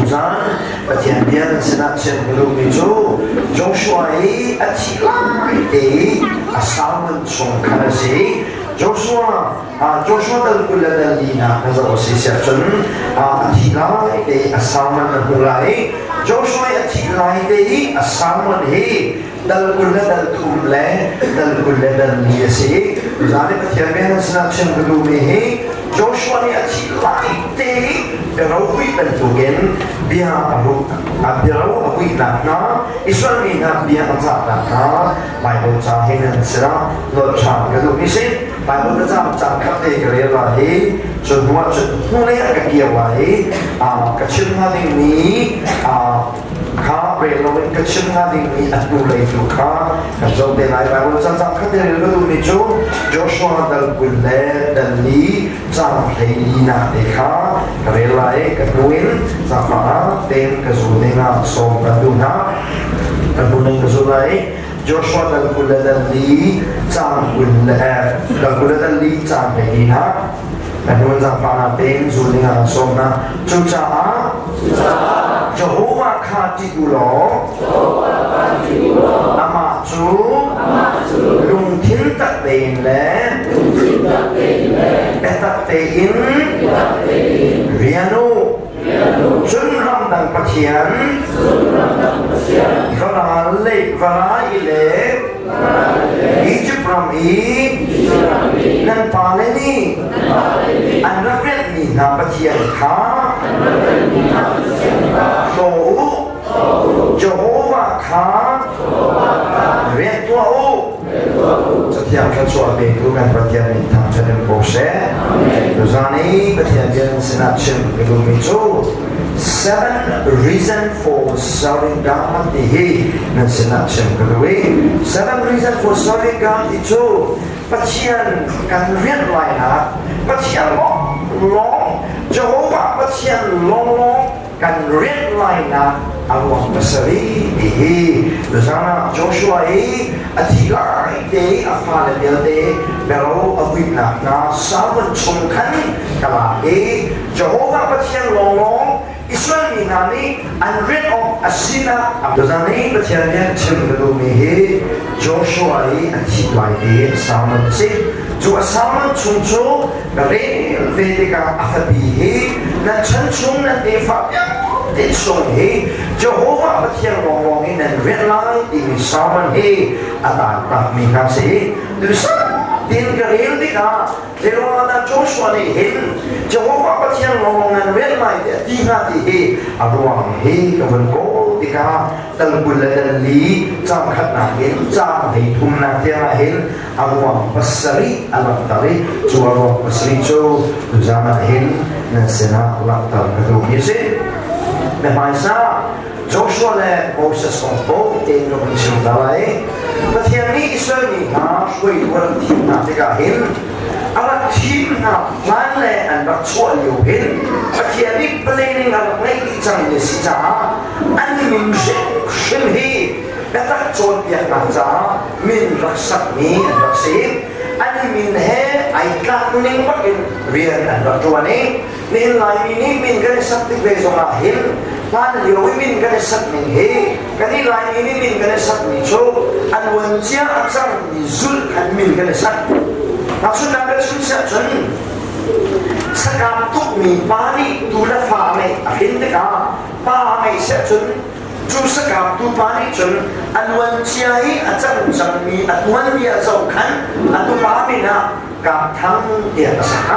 Tuzan Pathian bia nan sinah chim ka duhmi cu Joshua i a thih lai te i a salmon chung khan a si. Joshua Joshua dal 20 le dal linak na zoh a si siah cun a thih lai te i a salmon na hmuh lai i Joshua i a thih lai te i a salmon hi dal 20 le dal thum le dal 20 le dal li a si. Tuzan i Pathian bia nan sinah chim ka duhmi hi Joshua nih a thih lai te i biaropui bantukin bia a ruh a biaro a vuihnak hna Israel mi hna bia a cahnak hna Bible ca he nan sinah nawl ṭhan ka duhmi si. Bible ka cam caan khat te ka rel lai i cun hnu ah cun hnulei ah ka kir lai i ka chim hnga dingmi kha rel loin ka chim hnga dingmi a hnulei tu kha kan zoh te lai. Bible ca cang khat te rel ka duhmi cu Joshua dal 20 le dal li cang 14nak te kha ka rel lai. Ka hnu in zaangfah tein ka zul dingah sawm kan duh hna. Ka hnu in ka zul lai. Joshua dal 20 le dal li cang 20 le dal 20 le dal li cang 14nak ka hnu in zaangfah tein zul dingah kan sawm hna. Cucaah Jehovah kha ṭih u law amah cu lungthin tak tein le biatak tein rian u. Cun ramdang pathian varal le vara i le Egypt ram i nan pale nih an rak rianhmi hna pathian kha hlaw u. Jehovah kha rian tuah u. Cathiang thluachuah petu kan Pathian min thangṭhat in ko seh. Tuzan i Pathian bia nan sinah chim ka duhmi cu Seven Reason for Serving God ti hi nan sinah chim ka duh i Seven Reason for Serving God ti cu Pathian kan rian lainak, Pathian lawng, Jehovah Pathian lawnglawng kan rianh lainak a ruang pasarih ti hi tuzan ah Joshua i a thih lai te i a fale vialte bero a vuihnak hna salmon chung khan ka lak i Jehovah Pathian lawnglawng Israel mi hna nih an rianh awk a sinak. Tuzan i Pathian nih chim ka duhmi hi Joshua i a thih lai te salmon a si. Cu a salmon chung cu Ka rel ve tikah a fapi hi nan chan chung nan tefa vialte chung hi Jehovah Pathian lawnglawng in nan rianh lai timi sermon hi a taantakmi hna si. Tusan tin ka rel tikah zeiruangah dah Joshua nih hin Jehovah Pathian lawnglawng nan rianh lai tiah ti hnga ti hi a ruang hi ka vun kawl tikah tal 20 le dal li cang khatnak in cang 33nak tiangah hin a ruang pasarih a langhter i cu a ruang pasarih cu tuzan ah hin nan sinah langhter ka duhmi a si. Na hmaisa Joshua le Moses kong paoh tein ka vun chim ta lai. Pathian nih Israel mi hna hruaitu a rak thim hna tikah hin a rak thim hna hlan le an rak chuah lio hin Pathian nih planning a rak ngeih dih cangmi a si caah an min hrimhrim hi biatak cawnpiaknak caah min rak sakmi an rak si. An min he ai tlak ning bak in rian an rak ṭuan i nihin Laimi nih min kan i sak tik ve zongah hin hlan lio i min kan i sak ning hi kan i Laimi nih min kan i sakmi cu a luancia a cangmi zulh khan min kan i sak. Tahchunhnak kan chim siah cun sakap tukmi pa nih tu le fa ngeih a hrin tikah pa ngeih siah cun Cu sakaptu pa nih cun a luancia i a cang cangmi a tuanbia zoh khan a tupa min ah Kap Thang tiah a sak.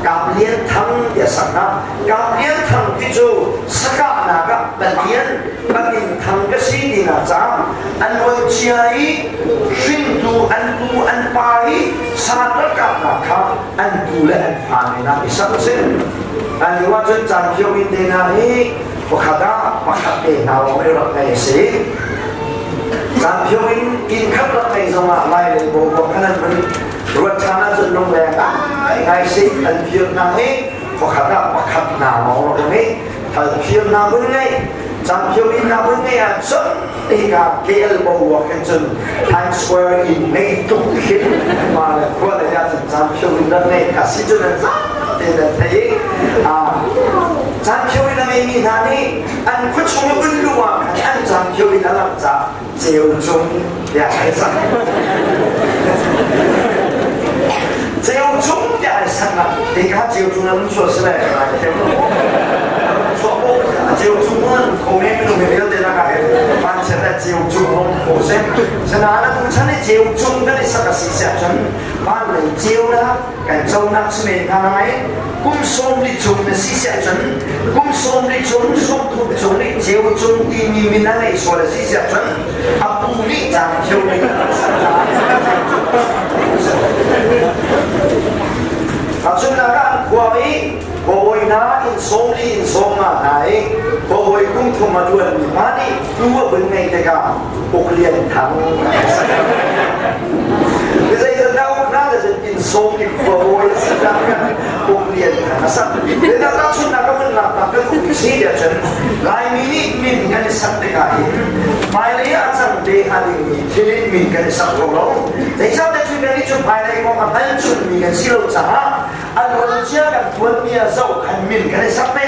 Kap Lian Thang tiah a sak. Kap Lian Thang ti cu sakahnak ah Pathian Pathin Thang ka si tinak caah a luancia i hringtu an pu an pa i sa ralkapnak kha an tu le an fa min ah i sak a si. An lio ahcun caan phio in te hna hi pakhat ah pakhat te hna lawng i rak ngei a si. Caan in inn khat rak ngei zongah Lai lei boruak khan an vun ruat ṭhan ahcun lungleng ngai ngai si an phir hna hi pakhat ah pakhat hna lawng rak ngei. Thal phir hna vun ngei, caan phio in hna vun ngei ahcun hika KL boruak hin cun Times Square in ngei tuk khin ma le khua le ahcun caan phio in rak ngei ka si cun an za. te nan thei. Caan khio in a ngeimi hna nih an khuachung a un lu ah khan an caan khio in a lang caah ceu cung tiah an sak. Ceu cung tiah an sak nak te kha ceu cung an chuah si lai lai ceu chuah ko ceu cung an kho men minung vialte lakah hin vanchiat ah ceu cung hong kho seh. Sanain atu chan i ceu cung kan i sak a si siah cun van lei ceunak kan conak si men hna nain kum 40 cung na si siah cun kum 40 cung 30 cung nih ceu cung timi min a ngeih sual a si siah cun a pu nih caan khio ning a rak sak caah Tahchunhnak ah an khua i khuabawi hna inn 40 inn 50 hna i khuabawi kum thum a ṭuanmi hna nih tuu a vun ngeih tikah Uk Lian Thang. Zeizat dah uk na cun inn sawm i khuabawi a si dah Uk Lian Thang a sak. Zeidah tahchunhnak ka vun lak tak kan um si tiah cun Laimi nih min kan i sak tikah hin hmailei ah a cang te hnga dingmi thil in min kan i sak ko lo. Zeicahtiah cu kan nih cu hmailei kong a hngal chunmi kan si lo caah a luancia kan tuanmi ah zoh khan min kan i sak ve.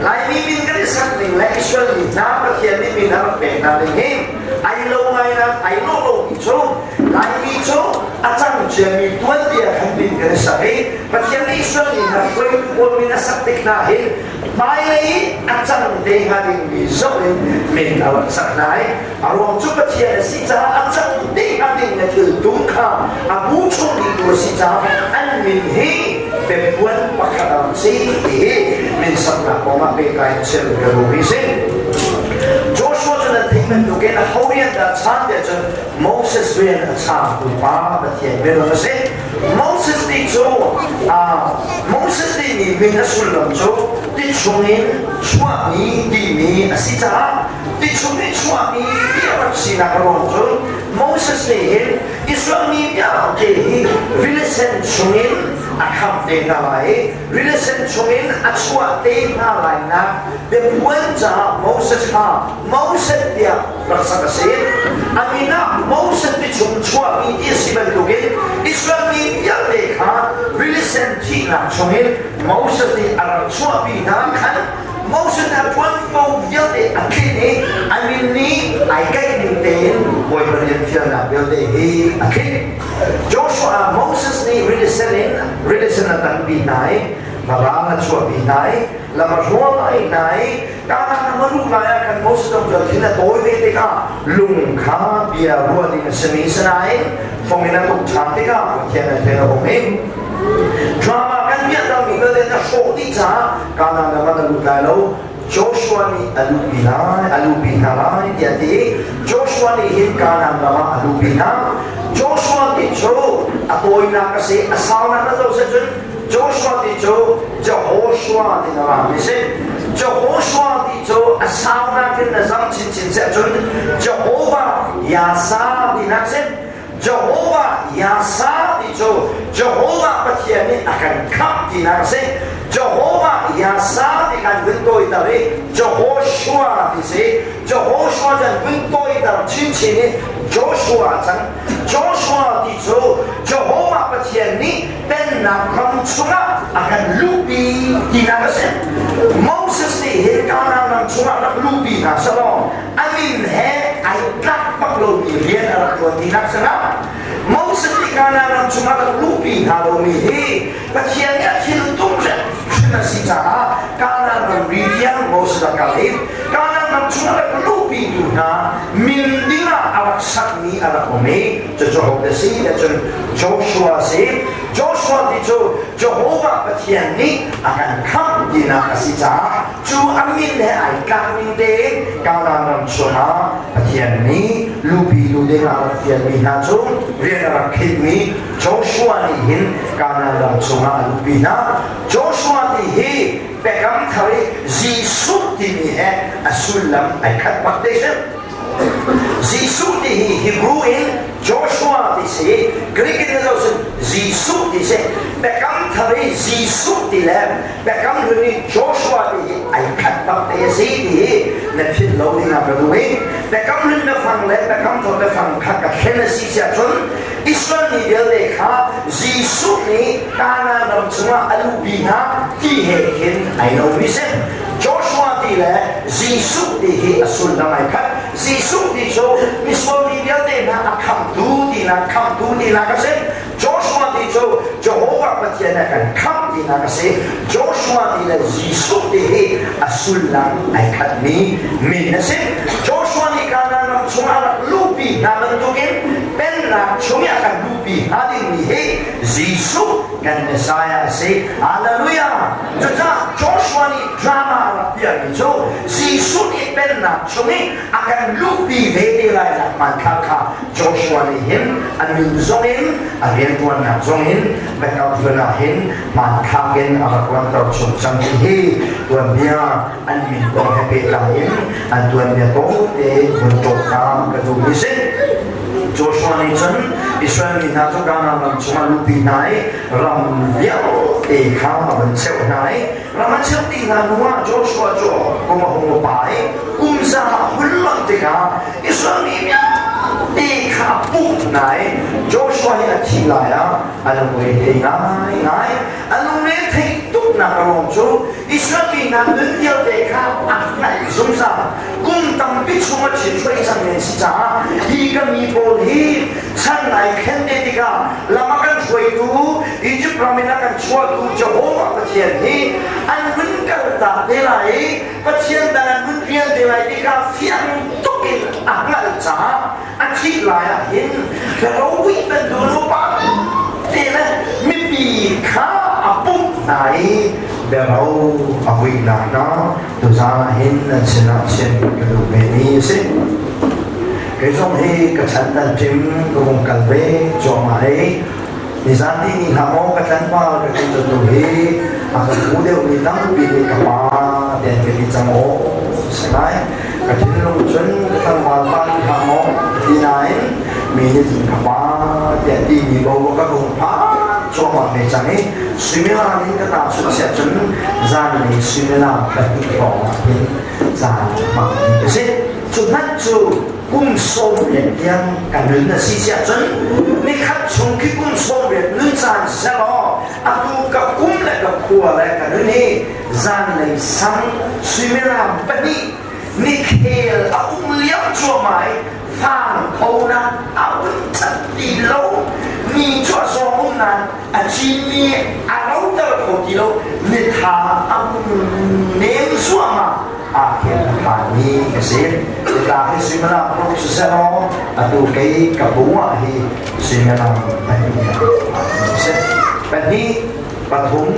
Laimi min kan i sak ning le Israel mi hna Pathian nih min a rak pek hna ning hi ai lo ngai na ai lo lo mi cu Laimi cu a cang ciami tuanbia khan min kan i sak i Pathian nih Israel mi hna hruaitu pawl min a sak tik hna hin hmailei a cang te hnga dingmi zoh in min a rak sak hna i a ruang cu Pathian a si caah a cang te hnga ding na thil tum kha a bu chung dihtu a si caah an min hi biapuan pakhat a rak si ti hi min saknak kong ah pehtlai in chim ka duhmi si. Joshua cu nan theih bantukin a ho rian dah chaan tiah cun Moses rian a chaangtu pa Pathian minung a si. Moses nih cu Moses nih mi min a sullam cu ti chungin chuahmi timi a si caah ti chung i chuahmi ti a rak sinak a ruang cu Moses nih hin Israel mi vialte hi rili sen chungin a khamh te hna lai i rili sen chungin a chuah te hna lainak biapuan caah Moses kha Moses tiah rak sak a si. A min ah Moses ti chung chuahmi ti a si bantukin Israel mi vialte kha rili sen thihnak chungin Moses nih a rak chuahpi hna khan Moses nih a ṭuanvo vialte a tlinh i a min nih ai kaih ning tein Bawipa rian fialnak vialte hi a tlinh. Joshua Moses nih rili sen in rili sen a tanpi hna i ral a chuahpi hna i lam a hruai hna i Kanaan ram a luh lai ah khan Moses zong cu thin a tawi ve tikah lung kha bia ruah ding a simi sinain fong in a tuk ṭhan tikah Pathian a thin a hung i drama kan piahtermi vialte na hrawh dih caah Kanaan ram ah na lut lai lo. Joshua nih a luhpi lai, a luhpi hna lai tiah a ti i Joshua nih hin Kanaan ram ah a luhpi hna. Joshua ti cu a tawinak a si, a saunak a zoh cun Joshua ti cu Jehoshua ti na rami si. Jehoshua ti cu a saunak in na zam chinchin siah cun Jehovah Yasa tinak si. Jehovah Yasa ti cu Jehovah Pathian nih a kan khamh tinak a si. Jehovah Yasa ti kan vun tawiter i Jehoshua ti si. Jehoshua kan vun tawiter chinchin i Joshua cang. Joshua ti cu Jehovah Pathian nih pennak ram chungah a kan luhpi tinak a si. Moses nih hin Kanaan ram chungah rak luhpi hna selaw a min he ai tlak bak lomi rian a rak ṭuan tinak sangah Moses nih Kanaan ram chungah rak luhpi hna lomi hi Pathian nih a thil tum hrim a si caah Kanaan ram ri tiang Moses a kal i Kanaan ram chungah rak luhpi tu hna min ding ah a rak sakmi a rak um i cucu ho te si tiah cun Joshua a si. Joshua ti cu Jehovah Pathian nih a kan khamh tinak a si caah cu a min he ai tlak ning tein Kanaan ram chungah Pathian nih lupi lu ding ah a rak fialmi hna cu rian a rak khinhmi Joshua nih hin Kanaan ram chungah a luhpi hna. Joshua ti hi Biakam Thar i Jesuh timi he a sullam ai khat bak te si. Jesuh ti hi Hebrew in Joshua ti si, Greek in na zoh Jesuh ti si. Biakam Thar i Jesuh ti le Biakam Hlun i Joshua ti hi ai khat bak te a si ti hi. Na philh lo ding ah ka duh i biakam hlun biafang le biakam thar biafang kha ka thlen a si siah cun Israel mi vialte kha Jesuh nih Kanaan ram chungah a luhpi hna ti he khin ai lomi si. Joshua ti le Jesuh ti hi a sullam ai khat. Jesuh ti cu misual mi vialte hna a khamtu tinak khamtu tinak a si. Joshua ti cu Jehovah Pathian a kan khamh tinak a si. Joshua ti le Jesuh ti hi a sullam ai khatmi min a si. Joshua nih Kanaan ram chungah a rak luhpi hna bantukin pennak chung i a kan luhpi hnga dingmi hi Jesuh kan Messiah a si. Hallelujah! Cucaah Joshua nih drama a rak piahmi cu Jesuh nih pennak chung i a kan luhpi ve te lai nak hmanthlak kha Joshua nih hin a nun zong in a rianṭuannak zong in biakam hlun ah hin hmanthlak in a rak langhter chung cang ti hi tuanbia an min kong he pehtlai in an tuanbia tawite vun ṭawhka ka duhmi si. Joshua nih cun Israel mi hna cu Kanaan ram chungah luhpi hna i ram vialte kha a van cheuh hna i ram a cheuh dih hna hnuah Joshua cu kum a hung upa i kum za a hun lonh tikah Israel mi vialte kha a pumh hna i Joshua hi a thih lai ah a lungre thei ngaingai. A lungre theih tuknak a ruang cu Israel mi hna nun vialte kha a hngalh zungzal. Kum tampi chung a ṭhithruai cang men si caah hi ka mi pawl hi chan ai thlen te tikah lam a kan hruaitu Egypt ram in a kan chuahtu Jehovah Pathian hi an hun kaltak te lai i Pathian dang an hun rian te lai tikah fiang tuk in a hngalh caah a thih lai ah hin ropui bantu nupa te le mipi kha a pumh hna i biaro a vuinak hna tuzaan ah hin nan sinah chim ka duh ve mi a si. Kei zong hi ka chan tan ṭim ka vung kal ve cuahmah i nizan ti ni hlah maw ka tlanval ka ti tu hi a ka phu deuh mi tampi nih ka pa tian ka ti cang aw si ngai. Ka thinlung cun ka tlangval pa ti hlah maw ka ti nain mi nih cun ka pa tiah ti mi bo ka hung phan cuahmah ve cang i suimilam in ka tahchunh siah cun zanlei suimilam 2 hrawng ah hin caan hmang mi ka si. Cu hmanh cu kum 90 tiang ka nun a si siah cun nikhat chung khi kum 90 nun caan selaw atu ka kum le ka khua le ka nun hi zanlei sang suimilam 2 nikhel a um liam cuahmah i fang kho na a un that ti lo mi cu a zawng um nain a cinmi a roter kho ti lo nitha a nem zuahmah ah khin a phanmi ka si. Ita hi suimilam 6 siseh law atu kei ka bu ah hi suimilam 2 si. 2, 3, 4, 5,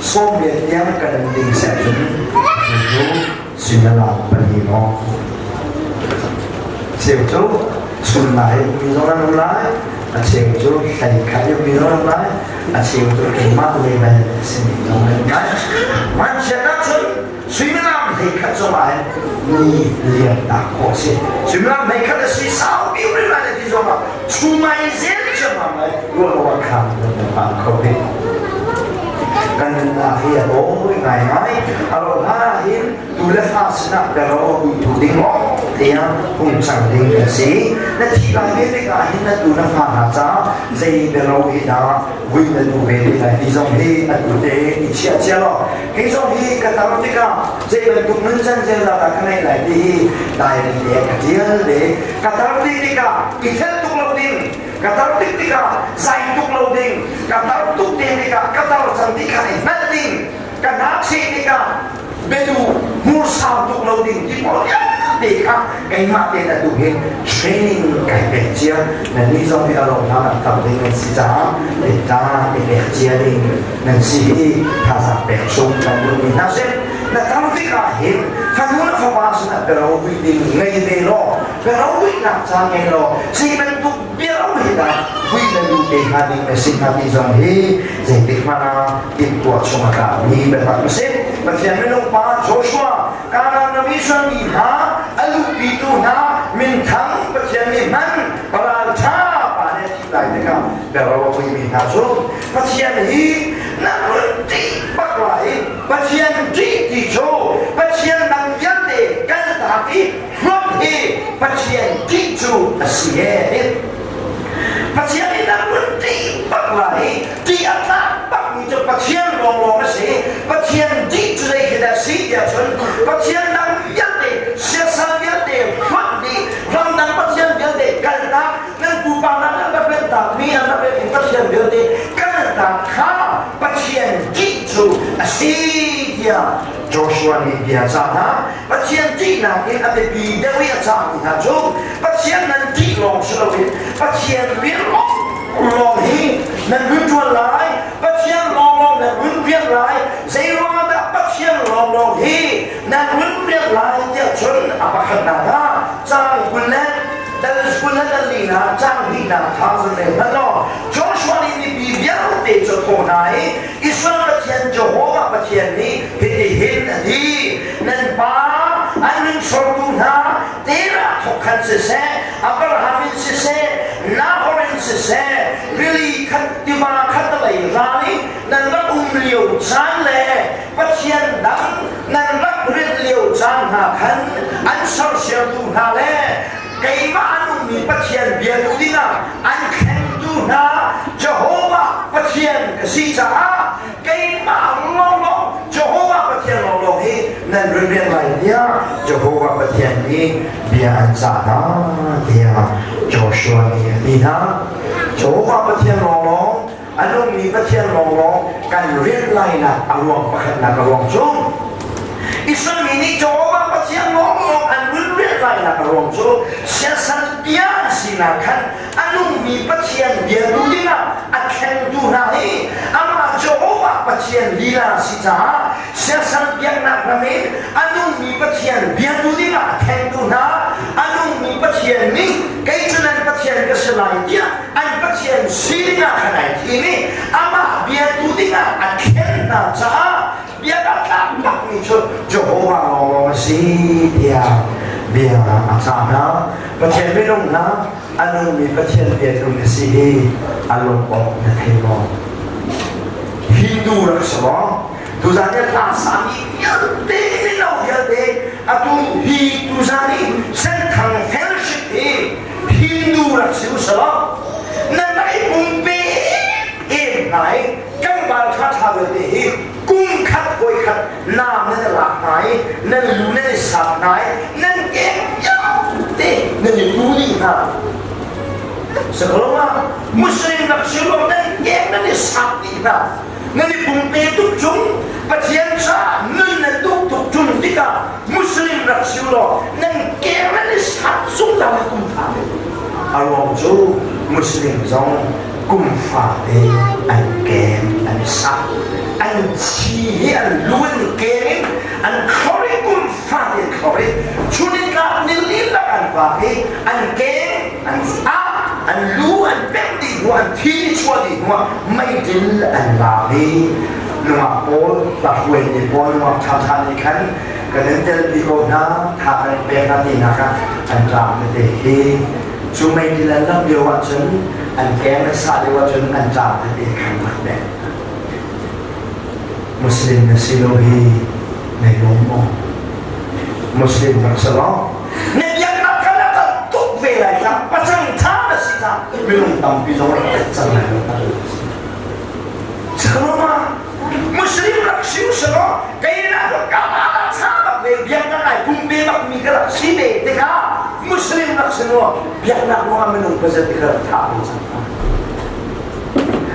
6, 90 tiang kan ding seh cun cu suimilam 2 lawng. Cheu cu chun lai mi zong an um lai, a cheu cu hlei khat in mi zong an um lai, a cheu cu keimah level simi zong an um lai. Vanchiat ahcun suimilam 11 zong ah hin ni liam tak khawh a si. Suimilam 11 a si sau bi rin lai ti zong ah chumai zel ciammam lai ruah lo ah khan nan phan kho ve. Kan nunnak hi a tawi ngaingai. A ro hna hin tu le fa sinah biaro tu ding awk tiang hung cang ding kan si. Na thi lai ve tikah hin na tu na fa hna caah zei biaro hi dah vui na duh ve te lai ti zong hi atu te i chiah cia law kei zong hi ka tar tikah zei bantuk nuncan zel dah ka ngeih lai ti hi diary te ka tial ve. Ka tar tik tikah i fel tuk lo ding, ka tar tik tikah zai tuk lo ding, ka tar tuk te tikah ka tar cang ti kha i hngalh ding, ka hna tikah biadu hmursau tuk lo ding ti pawl vialte kha keimah tein atu hin training kai pek cia. Nan nih zong hi a ro hna nan tam ding nan si caah ta i pek cia ding nan si hi thazaang pek chung kan duhmi hna si. Na tam tikah hin fanu le fapa sinah biaro hui ding ngei ve law, biaro huinak ca ngei law, zei bantuk biaro hi dah hui na duh te hnga ding na si hnga ti zong hi zeitik hmanh ah timhtuah chung a tlakmi biatak a si. Pathian minung pa Joshua, Kanaan ram Israel mi hna a luhpitu hna minthang Pathian nih hman ralṭha pa nih a thih lai tikah biaro a huimi hna cu Pathian hi na run ṭih bak lai i Pathian ṭih cu a si e. Pathian nih nan run ṭih bak lai. Ṭih a tlak bakmi cu Pathian lawnglawng a si. Pathian ṭih cu zei khi dah a si tiah cun Pathian dang vialte, siasal vialte hlonh dih, ramdang Pathian vialte kaltak, nan pupa hna nan rak riantakmi, an rak rianmi Pathian vialte kaltak kha Pathian ṭih cu a si tiah Joshua nih bia a cah hna. Pathian ṭihnak in a biapi deuh i a cahmi hna cu Pathian nan ṭih lawng si loin Pathian rian lawnglawng hi nan vun ṭuan lai, Pathian lawnglawng nan vun rian lai. Zei ruangah dah Pathian lawnglawng hi nan vun rian lai tiah cun a pakhatnak ah caang 20 le dal 24 caang hnihnak thousand le hmanh law Joshua nih mipi vialte cu a thawh hna i Israel Pathian Jehovah Pathian nih hitihin a ti, Nan pa an hringsortu hna Terah thawk khan siseh, Abraham in siseh, Nahor in siseh, rili khat tiva khat lei ral i nan rak um lio caan le Pathian dang nan rak rilh lio caan hna khan an sersiamtu hna le keimah an ummi Pathian biatu dingah an thlengtu hna Jehovah Pathian ka si caah keimah lawnglawng Jehovah Pathian lawnglawng hi nan runrian lai tiah Jehovah Pathian nih bia an cah hna tiah Joshua nih a ti hna. Jehovah Pathian lawnglawng a nungmi Pathian lawnglawng kan rian lainak a ruang pakhatnak a ruang cu Israel mi nih Jehovah Pathian lawnglawng an runrian lainak a ruang cu siasal bia an sinak khan a nungmi Pathian biatu dingah a thlengtu hna hi amah Jehovah Pathian lila si caah siasal biaknak ram in a nungmi Pathian biatu dingah a thlengtu hna a nungmi Pathian nih kei cu nan Pathian ka si lai tiah an Pathian sining ah khan ai thim i amah biatu dingah a thlen hna caah bia a tlak bakmi cu Jehovah lawnglawng a si tiah bia a cah hna. Pathian minung hna a nungmi Pathian biatu na si hi a lung awk na thei maw? Hindu rak si maw? Tuzan hi hla sami vialte mino vialte atu hi tuzan hi Senthang Fellowship hi Hindu rak si usalaw nan rak i pumpe em hna i tlangval ṭhaṭha vialte hi kum khat voi khat naam nan i lak hna i nan lu nan i sap hna i nan keng vialte nan i tu dih hna. Sakaloma Muslim rak si lo nan keng nan i sap dih hna. Nan i pumpe tuk chung Pathian caah nun nan duh tuk ṭung tikah Muslim rak si law nan keng nan i sat zungzal i kum fate. A ruang cu Muslim zong kum fate an keng an i sat. An thi hi an lu in keng in an thlor i kum fate an thlor i chun tlak nilin lak an vak i an keng an ah an lu an pemh dih hnu an thi chuah dih hnu ah meidil an lak i nungak pawl hruai ni pawl nungak ṭhaṭha nih khan kan in telpi ko hna tha kan pek hna ti hna kha an ṭam tete hi cu meidil an lamh lio ahcun an keng an sah lio ahcun an ṭam tete khan rak pek. Muslim na si lo hi na lawm maw? Muslim rak si lo na biaknak kha na kan tuk ve lai tah pacang ṭha na si tah minung tampi zong rak tet cang lai lo. Sakaloma Muslim rak si usalaw kei na ka ma tha bak ve biaknak ai pumpe bak mi ka rak si ve tikah Muslim rak si maw biaknak ruangah minung pazat ka rak thah ve cang.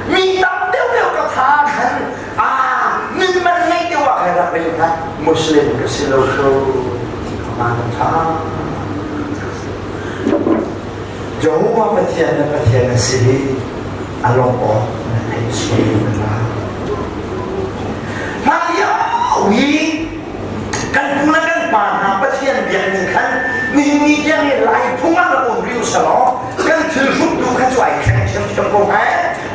Mi tam deuh deuh ka tha khan a min man ngei deuh ah khan rak rel hna Muslim ka si lo kho ma ka tha. Jehovah Pathian na Pathian a si i a lawmh awk na theih sual na. Hlan lio hi kan pu le kan pa hna Pathian biak ning khan nihin ni tiang hi Lai phung ah rak um rih usalaw kan thil hruttu kha cu ai thleng ṭhiamṭhiam ko hnga.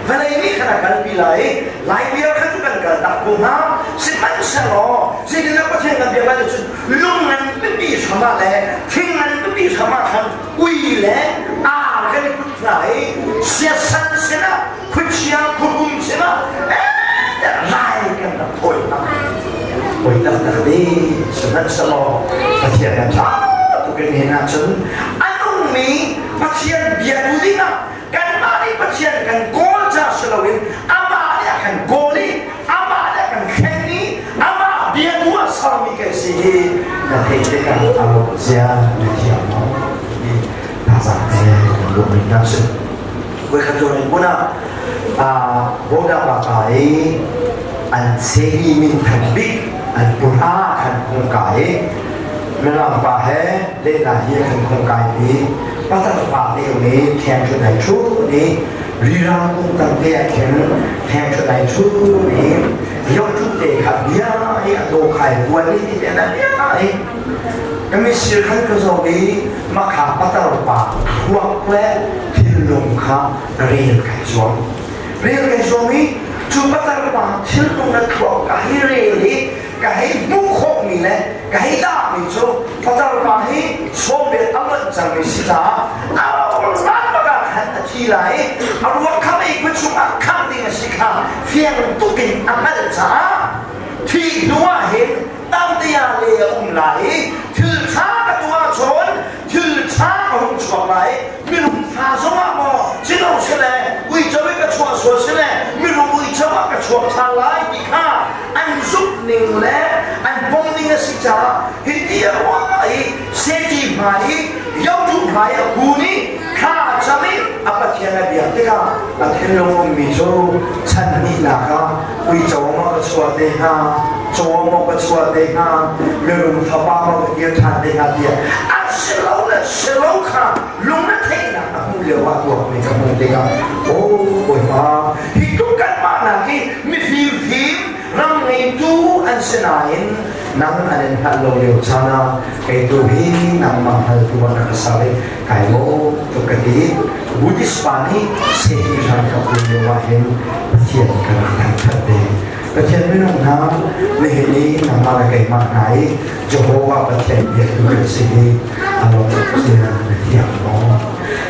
Vawlei nih khan a kalpi lai i Lai bia kha cu kan kal tak ko hnga. Sihmanhsehlaw zeitindah Pathian kan biak lai cun lung ngan pipi hram ah le thing ngan pipi hram ah khan ui le ar kan i put hna i siasal sinah khuachia khuarum sinah rai kan rak thawi hna. Poi taktak ve. Sihmanhsehlaw Pathian a ṭha tuk in hin ahcun a nungmi Pathian biatu dingah kanmah nih Pathian kan kawl ca si loin amah nih a kan kawl i amah nih a kan thleng i amah biatu a sermi kan si hi na theih tikah a lawm zia na thiam maw? Ti thazaang te kan duhmi hna si. Voikhat cu hmun ah Boda pa i an seri min than bik an pura khan khung kai i Mirang pa he lehla hi khan khung kai pi patar pa te ni theng thu dai thu ni rirang kung tang te ah khin theng thu dai thu ni yo thu te kha bia i a do khai buan ni ti te na bia i kami sir khan ka zo i makha patar pa thluak le thinlung kha rel kai zuam. Rel kai zuam i cu patar pa thilnung le thluak ka hei rel i ka hei hmuh khawhmi le ka hei dahmi cu patar pa hi sawmbel a lonh cangmi si caah a ran bak ah khan a thi lai i a ruak kha mei khua chungah khangh ding a si kha fiang tuk in a hngalh caah thih hnu ah hin tangte ah le a um lai i thil ṭha ka tuah ahcun thil ṭha ka hung chuak lai. Minung fa zongah maw cino si le uico i ka chuah sual si le minung uico ah ka chuak ṭhan lai ti kha an zumh ning le an pom ning a si caah hiti a ruah i seti hmai i yotu hmai a kun i thla a cam i a Pathian a biak tikah a thinlung ummi cu chan hnihnak ah uico maw ka chuah te hnga, caw maw ka chuah te hnga, mirum fapa maw ka kir ṭhan te hnga tiah a si lo le si lo kha lungretheihnak a hmuh lio ah tuakmi ka hmuh tikah aw Bawipa, hi tluk kanmah nak hi mifimfim ram ngeitu an si nain nang an in hngalh lo lio caan ah kei tu hi nangmah hngaltu ah na ka ser i kai lawm tuk ka ti. Buddhist pa nih sehni hram ka kun lio ah hin Pathian ka rak thangṭhat ve. Pathian minung hna, nihin i nangmah le keimah hna i Jehovah Pathian biaktu kan si hi a lawm cia na thiang maw?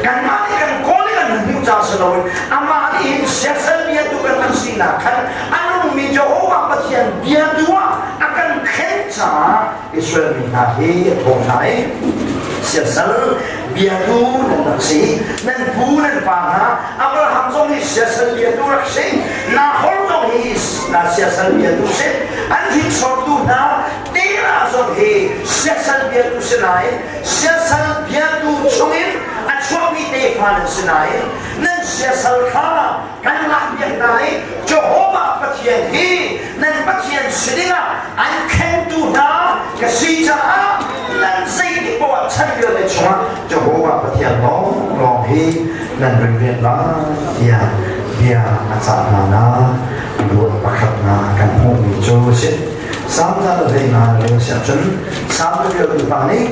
Kanmah nih kan kawl i kan hmuh ca si loin amah nih hin siasal biatu kan rak sinak khan a nungmi Jehovah Pathian biatu ah a kan khen caah Israel mi hna hi a thawng hna i siasal biatu nan rak si. Nan pu nan pa hna Abraham zong hi siasal biatu rak si, Nahor zong hi na siasal biatu si, an hringsortu hna Terah zong hi siasal biatu si nain siasal biatu chungin a chuakmi tefa nan si nain nan siasal kha kan lakpiak hna i Jehovah Pathian hi nan Pathian si dingah an khentu hna ka si caah nan zeitik poah chan vialte chungah Jehovah Pathian lawnglawng hi nan rianrian lai tiah bia a cah hna na ruat pakhat na kan hmuhmi cu a si. Salm 115 lio si ahcun Salm caṭialtu pa nih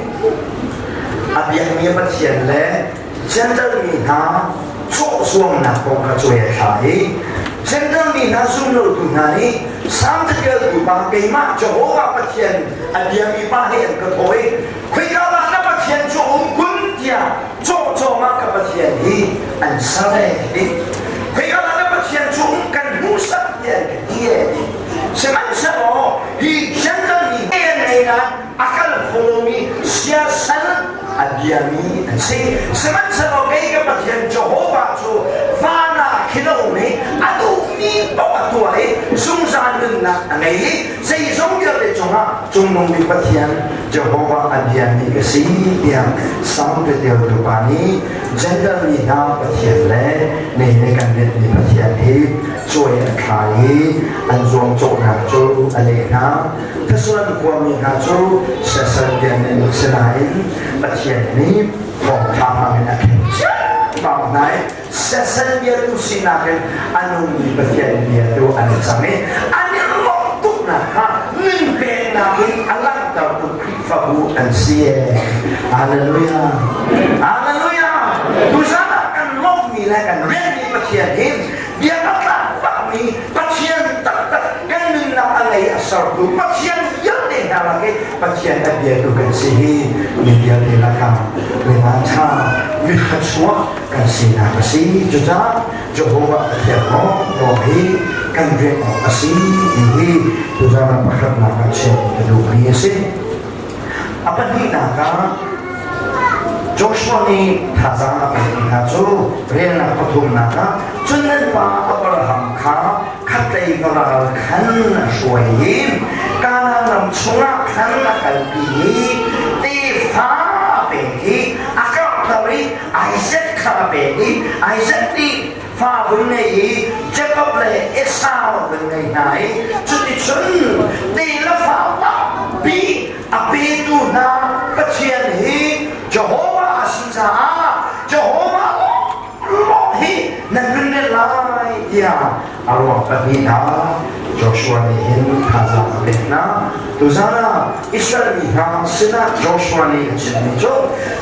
a biakmi Pathian le Gentle mi hna cawhzuamnak kong kha cuai a thla i Gentle mi hna zumlotu hna nih Salm caṭialtu pa keimah Jehovah Pathian a biami pa nih an ka thawh i khoika dah na Pathian cu a um kun tiah cawhcawm ah ka Pathian hi an ser e ti. Khoika dah na Pathian cu um kan hmuhsak tiah an ka ti e ti. Sihmanhsehlaw hi Gentle mi an ngei nain a kal kho lomi siasal a biami an si. Sihmanhsehlaw kei ka Pathian Jehovah cu van ah khin a um i a duhmi paoh a tuah i zungzal nunnak a ngei i zeizong vialte cungah cungnung bik Pathian Jehovah a biami ka si tiah Salm caṭialtu pa nih Gentile mi hna Pathian le nihin kan biakmi Pathian hi cuai a thla i an zuamcawhnak cu a leh hna. Thessalon khuami hna cu siasal bian an si nain Pathian nih thawngṭha hmangin a khen ciammam hna i siasal biatu sinak in a nungmi Pathian biatu an i cang i an i lawmh tuknak kha nun peknak in a langhtertu Khrihfabu an si. Hallelujah! Hallelujah! Tuzan ah kan lawmhmi le kan rianmi Pathian hi bia a tlak bakmi Pathian taktak kan nunnak a ngei a sertu Pathian vialte hna lak i Pathian a biatu kan si hi mi vialte lakah mi vanṭha mi thluachuah kan sinak a si. Cucaah Jehovah Pathian lawnglawng hi kan rian awk a si ti hi tuzan ah pakhatnak ah chim ka duhmi a si. A pahnihnak ah. Joshua nih thazaang a pekmi hna cu relnak pathumnak ah cun nan pa Abraham kha khatlei varal khan a hruai i Kanaan ram chungah khan a kalpi i tefa a pek i a karhter i Isaac kha a pek i Isaac nih fa vun ngei i Jakob le Esau vun ngei hna i cuticun te le fa tampi a petu hna Pathian hi Jehovah a si caah Jehovah lawng hi nan rinrel lai tiah a ruang pahnihnak Joshua nih hin thazaang a pek hna. Tuzan ah Israel mi hna sinah Joshua nih a chimmi cu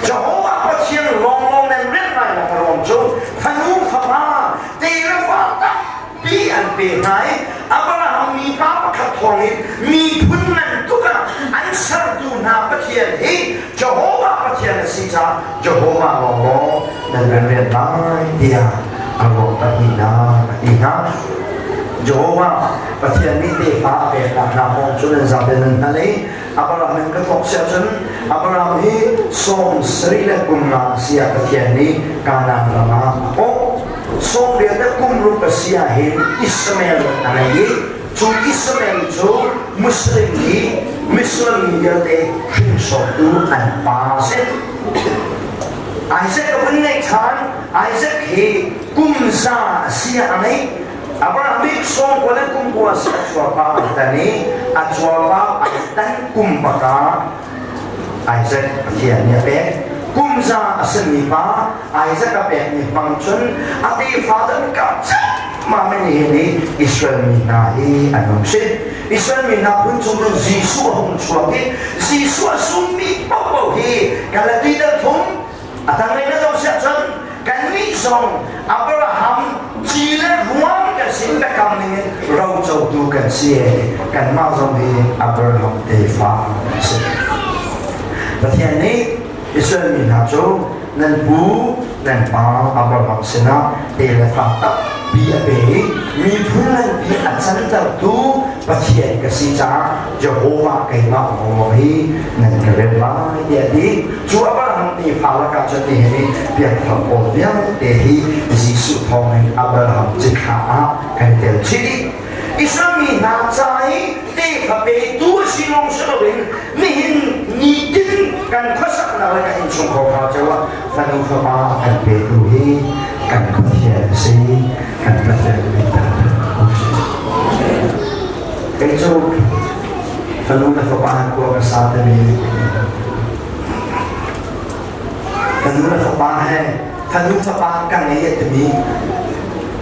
Jehovah Pathian lawnglawng nan rian lai nak a ruang cu fanu fapa te le fa tampi an pe hna i Abraham mipa pakhat thawng in miphun ngan tuk ah an sertu hna Pathian hi Jehovah Pathian a si caah Jehovah lawnglawng nan rian lai tiah a ruang pahnihnak a ti hna. Jehovah Pathian nih tefa a peknak hna kong cu nan zapi nan hngalh i Abraham in ka thawk si ahcun Abraham hi 70 le kum nga a si ah Pathian nih Kanaan ram ah a kawh. 80 le kum ruk a si ah hin Ishmael a ngei i cu Ishmael cu Muslim nih Muslim mi vialte hringsortu an pa a si. Isaac a vun ngeih ṭhan. Isaac hi kum za a si ah a ngeih. Abraham nih sawmkua le kum kua a si a cuarpa an tan i a cuarpa an tan kum bak ah Isaac Pathian nih a pek. Kum za a simi pa Isaac a pekmi hmang cun a tefa an karh ma men hi nih Israel mi hna hi an hung si. Israel mi hna phun chung cun Jesuh a hung chuak i Jesuh a summi paohpaoh hi Galati dal thum a tanglei na zoh siah cun kannih zong Abraham ci le ruang kan si biakam ningin rocotu kan si kanmah zong hi Abraham tefa kan si. Pathian nih Israel mi hna cu nan pu nan pa Abraham sinah te le fa tampi a pe i miphun nganpi a cantertu Pathian ka si caah Jehovah keimah maw hi nan ka rel lai tiah a ti. Cu Abraham tefa lakah cun nihin i piangthar pawl vialte hi Jesuh thawngin Abraham cithlah ah kan tel chih dih. Israel mi hna ca i tefa petu a si lawng si loin nihin nitin kan khuasaknak le kan innchungkhar hna cio ah fanu fapa a kan petu hi kan Pathian a si kan Pathian min Kei cu fanu le fapa khua ka sa timi fanu le fapa he fanu fapa ka ngei a timi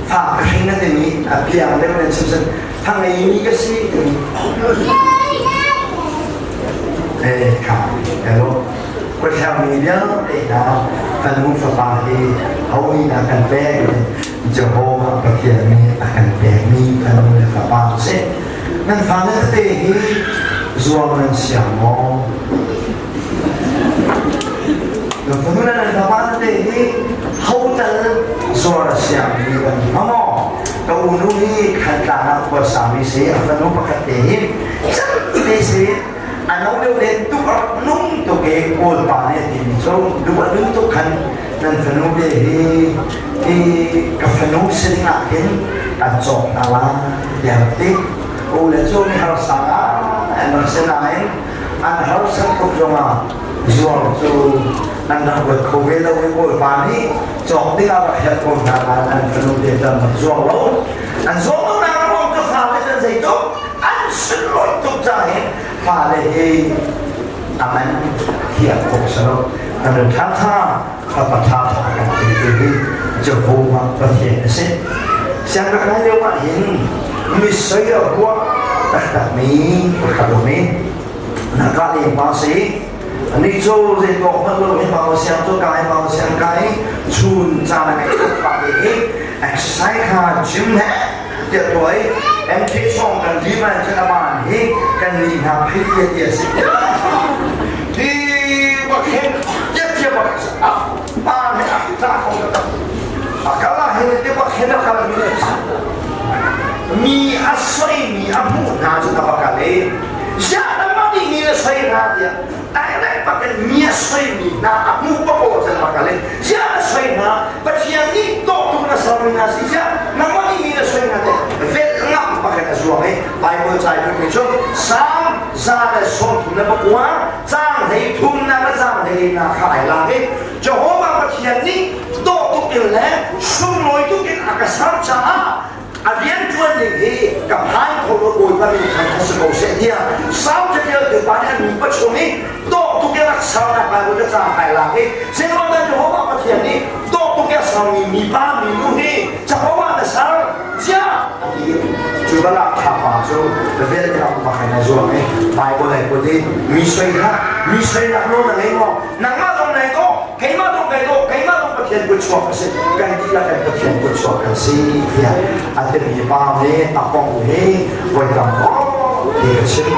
fa ka hring a timi a piang deuh in chim cun fa ngeimi ka si timi eh kha hello Khuathlang mi vialte hna fanu fapa hi ho nih dah kan pek? Jehovah Pathian nih a kan pekmi fanu le fapa a si. Nan fale tete hi zuam nan siang maw? Nan fanu le nan fapa tete hi hotel zuar a siangmi kan hma maw? Ka unu hi Thantlang ah khua sami si, a fanu pakhat te hi te si a no deuh le tuk a rak nung tuk i Kawl pa nih a timi cu duh a nun tuk khan nan fanu te hi hi ka fanu sining ah hin an cawk hna lai tiah rak ti u le cu mi harsa an rak si nain an harsat tuk zongah zuar cu an rak ruat kho ve lo i Kawl pa nih cawk dingah rak helh ko hna nain an fanu te cu an rak zuar lo an zuar lo nak ruang cu fale cu an zei tuk an sunlawih tuk caah hin fale hi a man thiam khawh si lo kan ṭha ṭha fapa ṭha ṭha kan ti ti hi Jehovah Pathian a si sianginn lai lio ah hin mi soi a ruah taktak mi pakhat um i naka le pa si ani cu zei tawk hmanh lo hin mau siang cu kai mau siang kai chun caan a kai pa hi exercise kha gym he tiah tuah i MK song kan li man cun aman hi kan ni hna phei tia tia si ti bak hin tia tia bak a pa he a ta ko a kala he ti bak hin a kal mi mi a soi mi a hmuh hna cu ta bak le ya na ma ni mi na soi hna tiah direct bak in mi a soi mi hna a hmuh pa ko. kal i ziah na soi hna Pathian nih dawtu na ser mi hna si ziah nangmah nih mi na soi hna te velh ngam pakhat a zuang i Bible ca i mi cu Salm 139 caang 33 le caang 14 kha ai lak i Jehovah Pathian nih dawh tuk in le sunglawi tuk in a ka ser caah a rianṭuan ning hi ka phan kho lo Bawipa min khan kha si ko seh tiah Salm caṭialtu pa nih a nupa chung i dawh tuk in rak sernak Bible ka caang kai lak i zeiruangah Jehovah Pathian nih dawh tuk in a sermi mipa minu hi Jehovah na ser ziah a ti cu balah thapa cu velram bakhin a zuang i Bible ai put i mi soi hlah mi soi nak nawl na ngei maw nangmah zong nai dawh keimah zong kai dawh keimah zong Pathian kutchuak a si kan dihlak kan Pathian kutchuak kan si tiah a timi pa nih a kong hi voi tam ti ka chim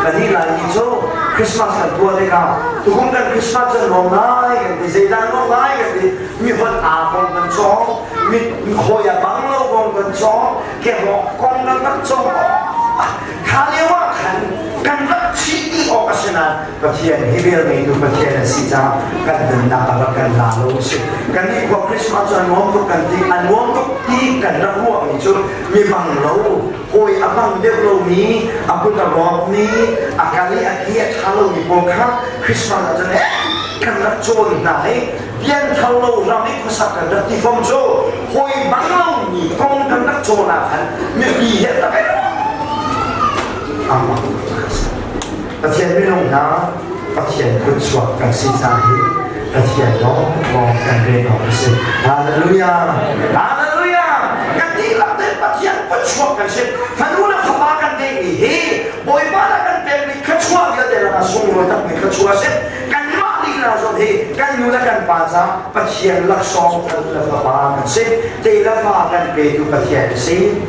kan nih lai ni cu Christmas kan tuah tikah tukum kan Christmas kan nuam lai kan ti zeidah nuam lai kan ti mi hot aa kong kan cawng mi khawi a bang lo kong kan cawng kehawk kong kan rak cawng kha lio ah khan kan rak chih dih awk a si nain Pathian hi vel ngeitu Pathian a si caah kan nunnak a rak kan la lo a si. Kan nih khua Christmas cu a nuam tuk kan ti, a nuam tuk ti kan rak ruahmi cu mi bang lo, hawi a bang deuh lomi, a kut a rawkmi, a kal i a ki a ṭha lomi pawl kha Christmas ah cun kan rak cawn hna i pianthar lo ram i khuasak kan rak ti fom cu hawi bang lomi kong kan rak cawn ah khan mipi he tak amah Pathian minung hna Pathian kutchuak kan si caah hi Pathian lawng lawng kan rel awk a si. Hallelujah! Hallelujah! Kan dihlak tein Pathian kutchuak kan si. Fanu le fapa kan ngeihmi hi Bawipa le kan pekmi thluachuah vialte lakah sunglawi takmi thluachuah a si. Kanmah lila zong hi kan nu le kan pa caah Pathian laksawng fanu le fapa kan si. Te le fa kan petu Pathian a si.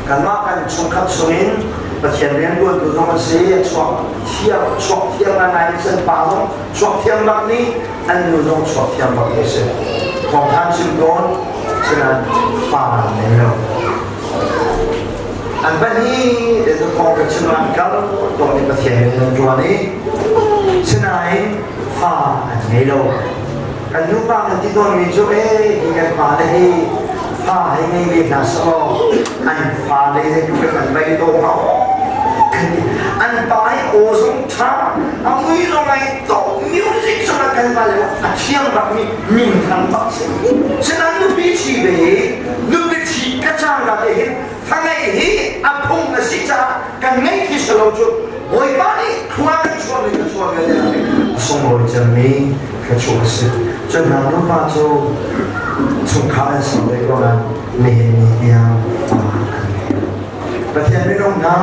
Kanmah kan chungkhat chungin Pathian riantuantu zong an si, a chuak thiam, chuak thiam ngai ngai an pa zong chuak thiam bak nih an nu zong chuak thiam bak ni si. Thawngthan chim tawn, sinain fa an nei lo. An pahnih te cu thawng ka chim an kal tawn i Pathian rian an ṭuan i sinain fa an ngei lo. Kan nupa kan ti tawnmi cu ee hi kan pa le hi fa hei ngei ve hna selaw an fa le zeitluk in an bei to hnga an pa i aw zong ṭha a mui zong ai to music zong a kan pa le a thiam bakmi minthang bak si sinain nupi ṭhi ve nupi ṭhi ka cang ka te hin fa ngeih hi a phung a si caah kan ngeih khi si lo cu Bawipa nih khua kan chuahmi ka chuah vialte a sunglawi cemmi thluachuah a si. Cun hna nupa cu chungkhar an ser ve ko nain nihin ni tiang pa an ngei. Pathian minung hna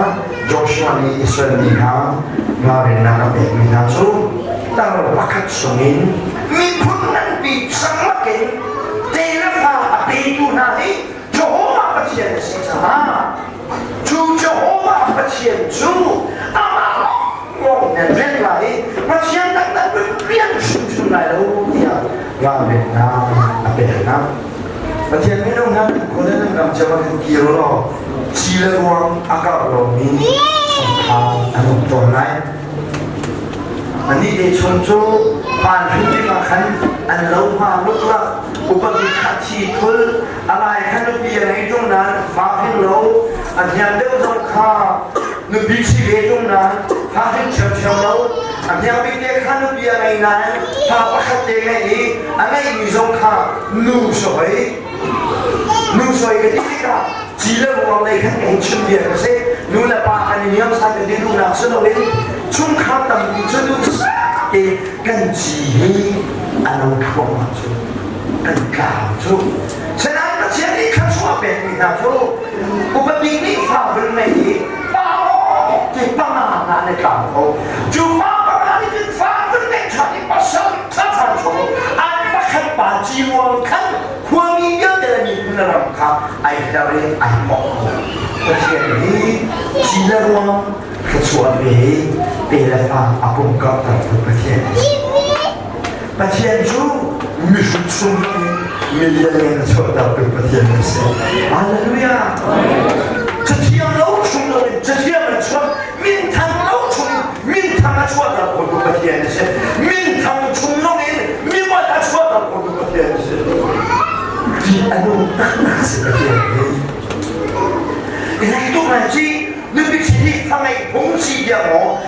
Joshua nih Israel mi kha ralrinnak a pekmi hna cu tar pakhat chungin miphun nganpi cang lakin te le fa a petu hna hi Jehovah Pathian a si caah cu Jehovah Pathian cu amah lawng nan rian lai i Pathian taktak rian hrimhrim lai lo tiah ralrinnak a pek hna. Pathian minung hna kan khua le nan ram cio ah kan kir law ci le ruang a karh lomi chungkhar an um tawn lai. Anih te chung cu van hrimhrim ah khan an lo hma luklak upa bik kha thi thul a lai kha nupi a ngei ṭung nain fa hring lo a hniang deuh zong kha nupi ṭhi ve ṭung nain fa hring ṭhiamṭhiam lo a hniang bik te kha nupi a ngei nain fa pakhat te ngei i a ngeihmi zong kha nu soi nu soi ka ti tikah ci le ruang lei khan ka hei chim bia ka si nu le pa kan i niam sai kan ti duhnak si loin chungkhar tampi cu duhsak te kan ci hi a lo thluahmah cu kan tlau cu Sinain Pathian nih thluachuah pekmi hna cu upadi nih fa vil ngei i pa ti panga hna an i tlau kho cu fa panga nih cun fa vil ngeih ṭhan i pasal ṭha chung an pakhat pa ciruang khan khuami vialte le miphun le ram kha ai her i ai mawk kho Pathian hi ci le ruang thluachuah ve te le fa a pumkap Pathian Pathian cu mihrut chung in milian a chuahtertu Pathian a si. Hallelujah! Cathiam lo chung lo in cathiam an chuah, minthang lo chung in minthang a chuahter khotu Pathian a si. Minthang chung zong in mimal si tiang maw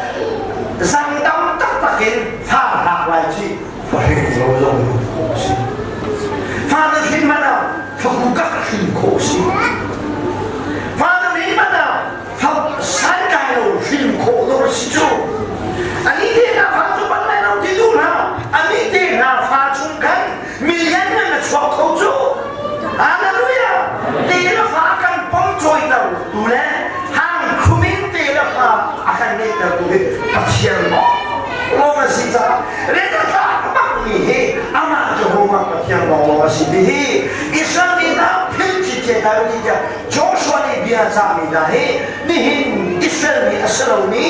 zangdam taktak in fa hak lai ci fahring lo zong khawh si. Fa na hrin hmanh ah faku kak hrin khawh si. Fa na hrin hmanh ah fa sankai lo hrin khawh lo si cu. Ani te hna fa cu ban lai lo ti duh hna. Ani te hna fa chung khan million man a chuak kho cu. Hallelujah! Te le fa kan pom cawiter tu le hang khumin te le fa a kan ngeihter tu hi Pathian lawng a si caah rian a tlak bakmi hi amah Jehovah Pathian lawnglawng a si ti hi Israel mi hna philh cicet ai ti tiah Joshua nih bia cahmi hna hi nihin Israel mi a si lomi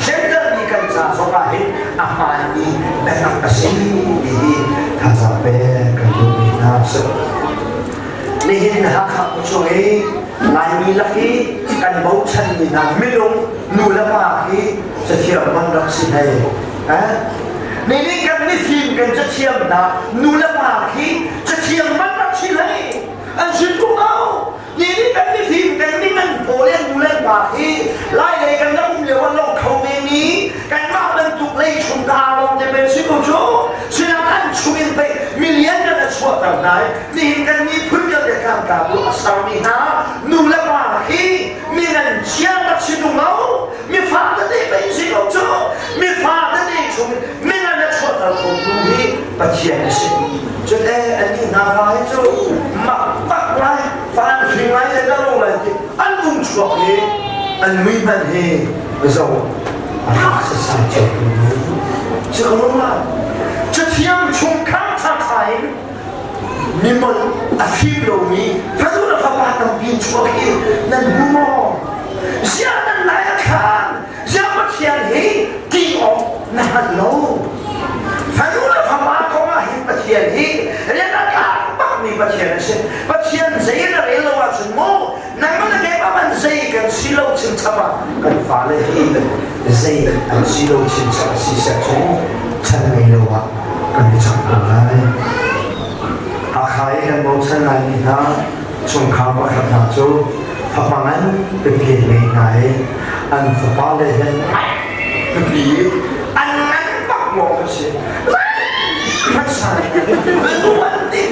Gentile mi kan ca zongah hin a hmaanmi biatak a si ti hi thazaang pek kan duhmi hna a si. Nihin Hakha khuachung i Laimi lak i kan bochanmi hna minung nu le pa hi cathiam man rak si hlei. Eh? Nihin kan mifim kan cathiam hna nu le pa khi cathiam man rak si hlei. An si tung lo. Nihin kan mifim kan mi pawl le nu le pa hi Lai lei kan rak um lio an lo kho ve mi kanmah bantuk lei chung ka lawng te pen si ko cu. Sinang an chung in pei million kan a chuahter hna i nihin kan miphun vialte kan ka bu a sermi hna nu le pa hi mi nan chia tak si tung lo. Mi fa tete pei si ko cu. Mi fa tete chung in mi nan a chuahter kho tu hi Pathian a si. Cun e an nih hna fa hi cu mak tak lai fan hring lai le dalo lai ti an lung chuak hi an mui hmanh hi zo a ha sasai cio tu si ko lo ma. Cathiang chung khang tha tha in mimon a fim lomi fanu le fapa tampi chuak hi nan hmu maw? Ziah nan lai a khan? Ziah Pathian hi ti awk na hngal lo? Fanu le fapa kong ah hin Pathian hi rian a tlak bakmi Pathian a si. Pathian zei na rel lo ahcun mu nangmah le keimah man zei kan si lo chinchap ah kan fale hi zei an si lo chinchap a si seh cu chan ngei lo ah kan i cang ko lai. Hakha i kan bochan laimi hna chungkhar pakhat hna cu fapa ngan pipi ngei hna i an fapa le hen pipi an ngan bak maw ka si hmasa luan ti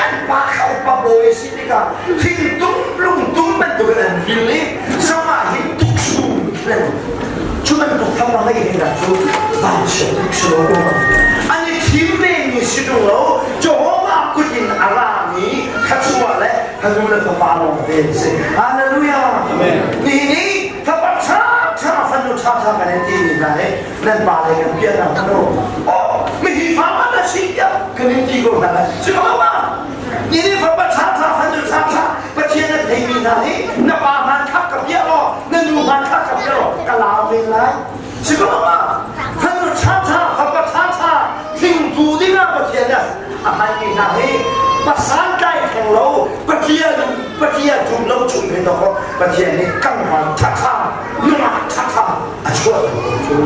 an pa kha upa bawi si tikah thingtum lungtum bantukin an vil i zongah hin tuksum len cu bantuk fapa ngei hi dah cu vanchiat tuk si lo an i thim ve mi si tung lo. Jehovah kut in a rami thluachuah le fanu le fapa lawng te an si. Hallelujah. Amen. Nihin ni fapa ṭha ṭha fanu ṭha ṭha kan in ti mi hna hi nan pa le kan piah hna hmanh u. Oh, mihi fa man na si tiah kan in ti ko hna lai. Si ko ma? Nihin fapa ṭha ṭha fanu ṭha ṭha Pathian na thei mi hna hi na pa hman khak ka piah law na nu hman khak ka piah law ka lau men lai. Si ko ma? Fanu ṭha ṭha fapa ṭha ṭha thingtu dingah Pathian nih a hmanmi hna hi pasal tlai theng lo Pathian Pathian tum lo chung hin dawk Pathian nih kangvan ṭha ṭha nungak ṭha ṭha a chuah ko cu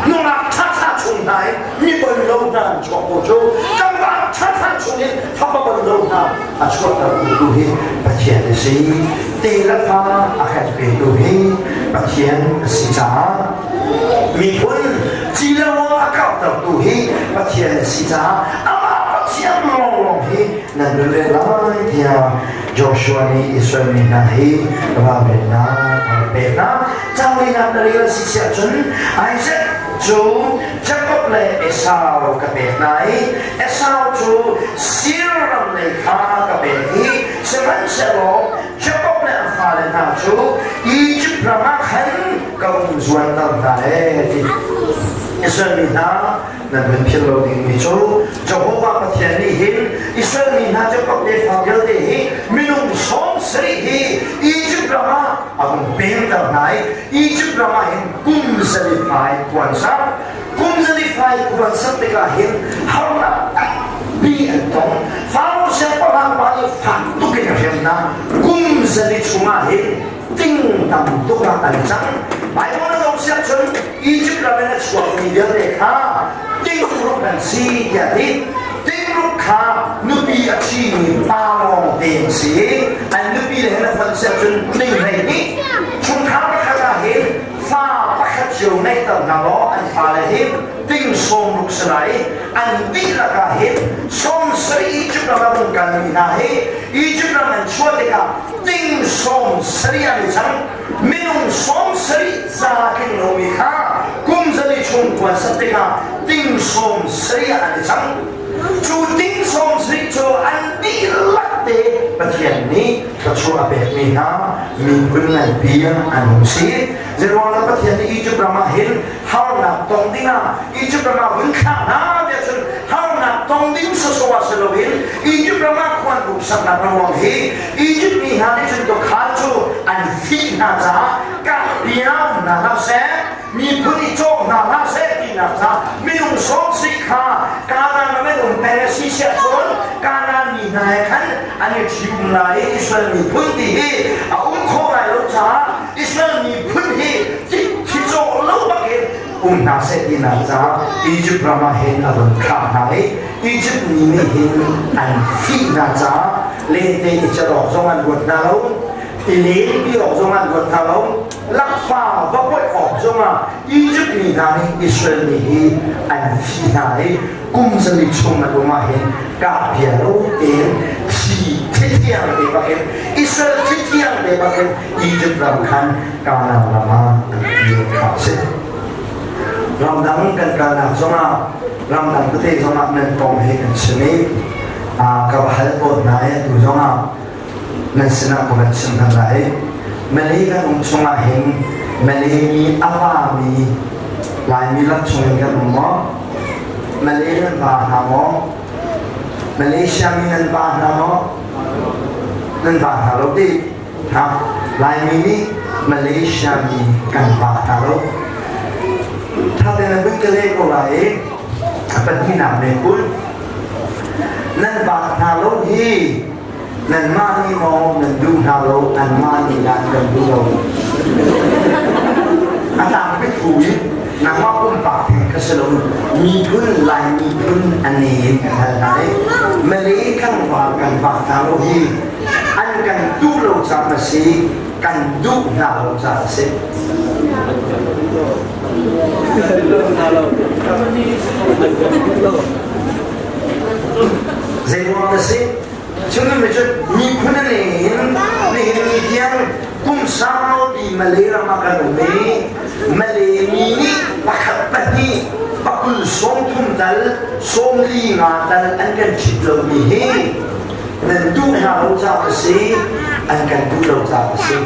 nungak ṭha ṭha chung hna in mi bon lo hna an chuak ko cu kangvan ṭha ṭha chung in fapa bon lo hna a chuahter tu hi Pathian a si. Te le fa a kan petu hi Pathian a si caah miphun ci le ruang a karhtertu hi Pathian a si caah amah Pathian lawnglawng hi nan nun ve lai tiah Joshua nih Israel mi hna hi ralrinnak a rak pek hna. Cangleinak na rel a si siah cun Isaac cu Jakob le Esau ka pek hna i Esau cu Seir ram lei kha ka pek i sihmanhsehlaw Jakob le a fale hna cu Izipt ram ah khan ka um zuanter hna ee ti. Israel mi hna nan hun philh lo dingmi cu Jehovah Pathian nih hin Israel mi hna Jakob tefa vialte hi minung 70 hi Izipt ram ah a hung pemter hna i Izipt ram ah hin kum zali fai kuan sak kum zali fai kuan sak tikah hin harnak tampi an tong. Faro siangpahrang pa nih fak tuk in a hrem hna. Kum zali chungah hin ting tam tuk ah an cang. Bible na dong siah cun Egypt ram in a chuakmi vialte kha tingruk an si tiah ti. Tingruk kha nupi a ṭhimi pa lawng te an si. An nupi le he na fonh siah cun ting 12. Chungkhar pakhat ah hin fa pakhat cio. cio ngeihter hna law an fale hi ting 60 si lai. An dihlak ah hin 70 Egypt ram a rung kalmi hna hi Egypt ram an chuah tikah ting 70 an i cang. Minung 70 za tling lomi kha kum zali chung khuan sat tikah ting 70 ah an i cang. Cu ting 70 cu an dihlak te Pathian nih thluachuah a pekmi hna miphun nganpi an hung si. Zeiruangah Pathian nih Egypt ram ah hin harnak tong dingah Egypt ram ah vun thlah hna tiah cun harnak tong ding sawsawh ah si loin Egypt ram ah khuan ruksaknak a ruang hi Egypt mi hna nih cun tukhal cu an fih hna caah kah biam hna hlah seh, miphun i cawk hna hlah seh tinak caah minung 70 kha Kanaan ram in um peng a si siah cun Kanaan mi hna he khan an i ṭhium lai i Israel miphun ti hi a um khawh lai lo caah Israel miphun hi thi cawh lo bakin um hna seh tinak caah Egypt ram ah hin a vun thlah hna i Egypt mi nih hin an fih hna caah lente i cat awk zong an ruat hna lo, i lenpi awk zong an ruat hna lo, lakfa va poih awk zongah Egypt mi hna nih Israel mi hi an fih hna i kum 4 chung an um ah hin kah bia lo tein thi thithiang te bakin, Israel thithiang te bakin Egypt ram khan Kanaan ram ah an kir kha a si. Ramdang kan kalnak zongah, ramdang tete zongah nan kong hi kan chim i ka va hal tawn hna i atu zongah nan sinah ka van chim hna lai. Malay kan um chungah hin Malay mi a vami Laimi lak chungin kan um maw? Malay nan va hna maw? Malaysia mi nan va hna maw? Nan va hna lo ti. Ha, Laimi nih Malaysia mi kan va hna lo. Thaten na vun ka leh ko lai i a pahnihnak men kun. Nan va hna lo hi nanmah nih maw nan duh hna lo, anmah nih dah kan duh lo? A tang pi thu i nangmah pumpak theng kha si lo, miphun Lai miphun an in kan hal hna i Malay kan va kan va hna lo hi an kan duh lo caah a si, kan duh hna lo caah a si. Zeiruang na si? Cun mi cu miphun an in nihin ni tiang kum saupi Malay ram ah kan um i Malay mi nih pakhat pahnih pakul 30 tal 45 tal an kan ṭhit lomi hi nan duh hna lo caah a si, an kan duh lo caah a si.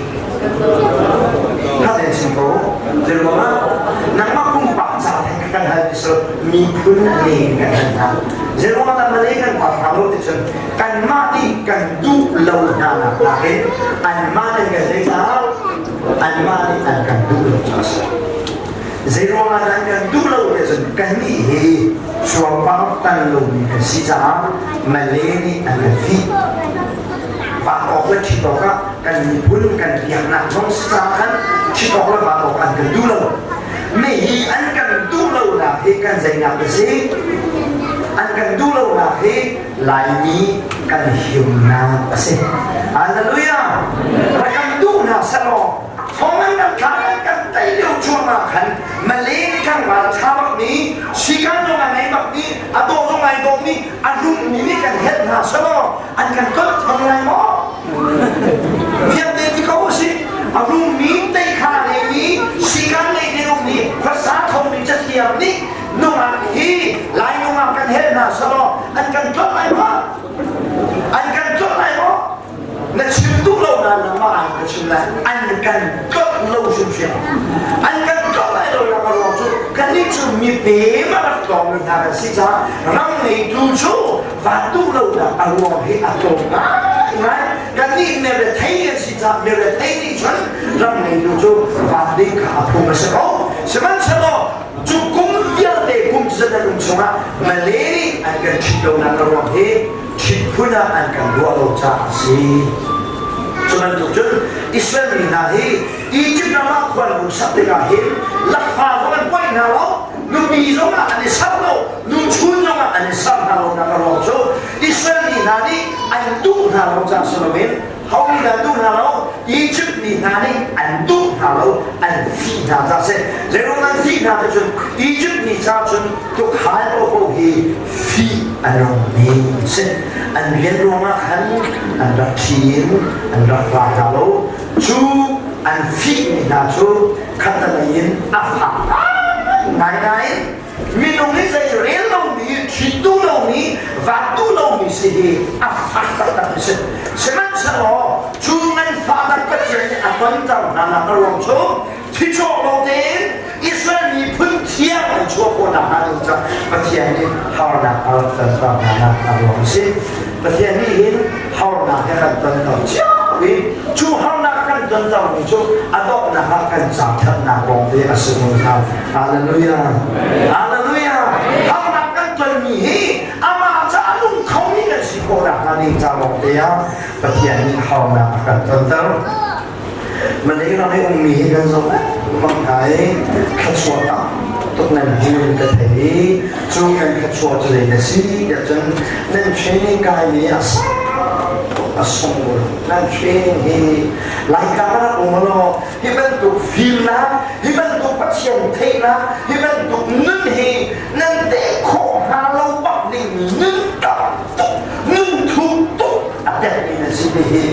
Kha ten chim ko. Zeiruang ah nangmah pumpak ca theng kan hal ti so miphun ne kan hal hna. Zeiruang ah Malay kan pa hna lo ti cun kanmah nih kan duh lo hna nak nakin anmah nih kan zei caah anmah nih an kan duh lo caah a si. Zeiruang ah an kan duh lo ti cun kannih hi suangpang tan lomi kan si caah Malay nih an kan fih. Van awk le ṭhit awkah kan miphun kan biaknak zong si caah khan ṭhit awk le van awk an kan duh lo. Mihi an kan duh lonak hi kan zeinak a si? An kan duh lonak hi Laimi kan himnak a si. Hallelujah! Rak kan duh hna sehlaw thong an kan thlak, an kan tei lio cuahmah khan Malay kan ral ṭha bak mi, sikan zong a ngei bak mi, a dawh zong ai dawh mi, a rum mi nih kan helh hna sehlaw an kan tolh theng lai maw? Vialte ti ko usih. A rummi, teikha leimi, sikan lei minung nih, khuasa khomi cathiam nih nungak hi Lai nungak kan helh hna sehlaw an kan tlolh lai maw? An kan tlolh lai maw? Na chim duh lo nain nangmah ai ka chim lai. An kan tlolh lo hrimhrim. An kan tlolh lai lo nak a ruang cu kannih cu mipem a rak tlawngmi hna kan si caah ram ngeitu cu van duh lonak a ruang hi a tlawm ngaingai. Kannih mirethei kan si caah mirethei nih cun ram ngeitu cu van ding kha a phung a si ko. Sihmanhsehlaw cu kum vialte kum zat an um chungah Malay nih an kan ṭhit lonak a ruang hi ṭhit phun ah an kan ruah lo caah a si. Cu bantuk cun Israel mi hna hi Egypt ram ah khua an hung sak tikah hin lakfa zong an poih hna lo, nupi zong ah an i sam lo, nuchun zong ah an i sam hna lo nak a ruang cu Israel mi hna nih an duh hna lo caah si loin ho nih dah duh hna lo? Egypt mi hna nih an duh hna lo, an An fih hna ca si. Zeiruang an fih hna ti cun Egypt mi ca cun tukhal awko hi fih a nungmi an si. An rian ruangah khan an rak ṭhi in an rak ra hna lo. Cu an fihmi hna cu khattelei in a fak ngaingai minung hi zei rel lomi, ṭhit duh lomi, vat duh lomi si hi a fak taktak mi si. Sihmanhsehlaw cu nganfahnak Pathian nih a tonter hna nak a ruang cu thicawh lo tein Israel miphun thiang an chuah khawh nakhnga ding caah Pathian nih harnak a rak tonter hna nak a ruang a si. Pathian nih hin harnak he kan tonter cio i cu harnak kan tontermi cu a donghnak ah kan ca ṭhatnak lawngte a si zungzal. Hallelujah! Hallelujah! Harnak kan tonmi hi amah ca a nung khomi kan si khawh nakhnga ding ca lawngte ah Pathian nih harnak a kan tonter. Malay ram i ummi hi kan zoh bang hna i thluachuah tam tuk nan hmu in ka thei i cu kan thluachuah cu zei na si tiah cun nan training kai mi a a sung nan training hi Laitlang rak um law hi bantuk fimnak hi bantuk Pathian theihnak hi bantuk nun hi nan teh khawh hnga lo bak ding nun tam tuk nun thuk tuk a tekmi na si ti hi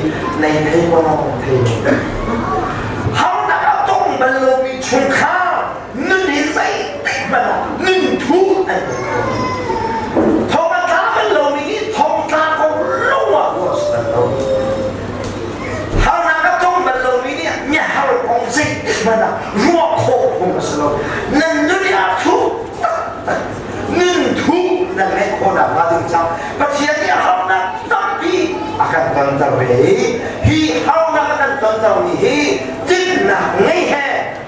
nei thei maw thei lo harnak a tong bal lomi chungkhar nun hi zeitik hmanh ah nun thu an thong a tla bal lomi nih thong tla ko lo ah ruah si bal lo harnak a tong bal lomi nih mihar kong zeitik hmanh ah ruah khawh phung a si lo nan nun hi a thuk taktak nun thu nan ngeih khawhnak hnga ding caah Pathian nih harnak tampi a kan tonter ve i hi harnak a kan tontermi hi tinhnak ngei he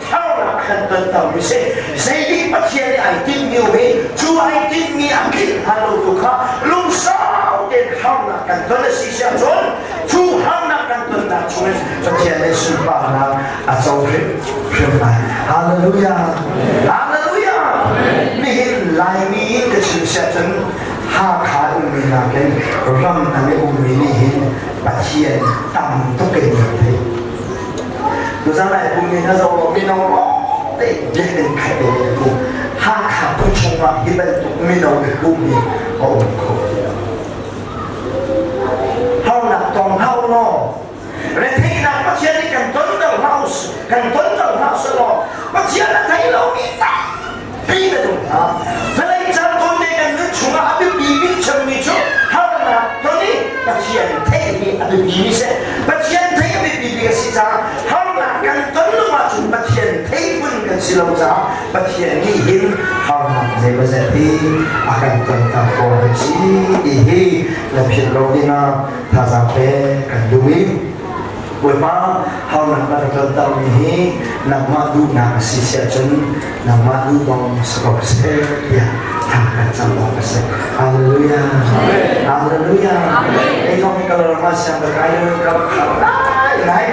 harnak a kan tontermi si. Zeitik Pathian nih ai tinhmi um i cu ai tinhmi a tlinh hnga lo tu kha lungsau tein harnak kan ton a si siah cun cu harnak kan tonnak chungin Pathian nih sunparnak a co hrimhrim lai. Hallelujah! Hallelujah! Nihin Laimi in ka chim siah cun Hakha ummi nakin ram dang i ummi nih hin Pathian tam tuk in kan theih. Tuzan lai pum nih na zoh lo mino te biakinn khat te in kum Hakha phu chungah hi bantuk mino i pum hi a um kho ti lo. Harnak tong hau law retheihnak Pathian nih kan ton ter hlah kan ton ter hlah selaw Pathian a thei lomi tampi na tung hna. Vawlei caan tawnte kan nun chungah a biapi bik cemmi cu harnak ton i Pathian theih hi a biapi mi si. Pathian theih a biapi bik a si caah harnak kan ton lo ahcun Pathian thei phun kan si lo caah Pathian nih hin harnak zeimawzat hi a kan tonter tawn a si ti hi na philh lo dingah thazaang pek kan duh i Bawipa harnak na ka tontermi hi nangmah duhnak a si siah cun nangmah duh bang si ko seh tiah thla kan cam awk a si. Hallelujah. Hallelujah. Ei thong hi ka lorma siang ka kai lo ka khar lai nai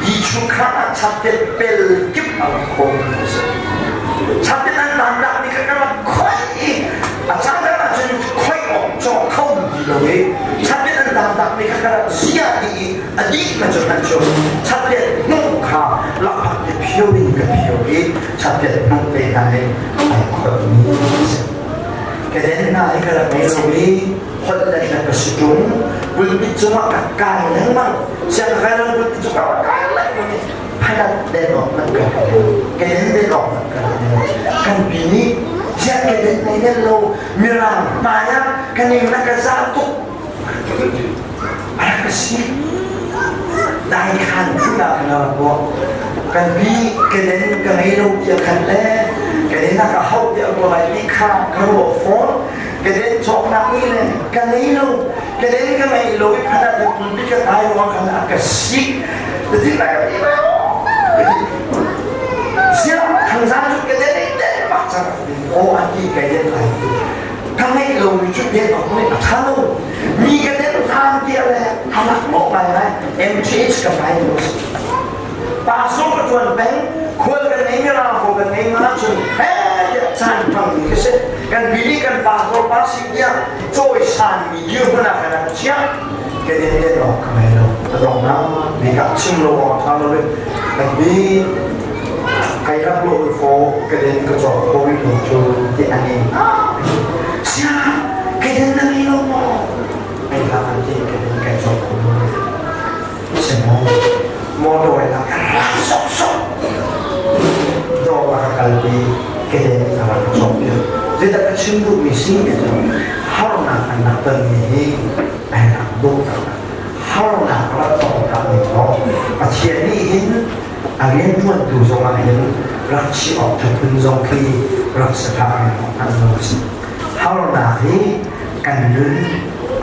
yi chungkhar ah chaptet pel kip a rak khom a si. Chaptet an tan dak ni kha ka rak khoi i a caan ah cun khoi awk cawk kho ti lo i chaptet an tan dak ni kha ka rak zia ti i a dih na cu hman cu chaptet hnung kha lakphak te phio in ka phio i chaptet hnung te hna he ai khot mi si keden hna hi ka rak ngei lo i holh le hla ka si ṭung pulpit cungah ka kai lengmang siang ka kai lo pulpit cungah ka kai lengmang i phadat den awk nan ka keden den awk nan ka kan pi nih ziah keden nei den lo mirang hmai ah ka ning na ka za tuk a rak ka si dai khan phun ah khan a rak ruah kan bi keden ka ngei lo tiah khan le keden ah ka hauh tiah ruah lai ti kha ka ruah fawn keden cawknak nih le ka ngei lo keden ka ngei lo i phan ah pulpit ka kai ruang khan a ka sik ti lai ka ti siang thangzang cu keden ei den bak cang aw an ti keden ai ti ka ngeih lomi cu den awk nih a ṭha lo mi ka den hlan tiah le halak mawh ngai ngai MTH ka pai lo si pa sung ka ṭuan peng khual kan ngei mirang ko kan ngei ma cun he tiah caan hmang mi ka si kan bili kan pa ko pa si tiah cawisan mi dirhmun ah kan chiah ka den den awk ka ngei lo a dong na mi ka chim lo awk ṭha lo kan bi Kai rak lo fo ka den ka cawk ko rih lo cu ti ani. Sia ka den na ngei lo maw? Ai hlah an ti ka den kai cawk ko lo. Semo motor in a ka rak sok sok. Dawr a ka kalpi ka den a rak cawk piak. Zeidah ka chim duhmi si ti cu harnak an rak tonmi hi ai rak dawh taktak. Harnak rak tong hlah ning law Pathian nih hin a rianṭuantu zongah hin rak chih awk ṭha phun zong khi rak si hlah men awk hngalh lo a si. Harnak hi kan nun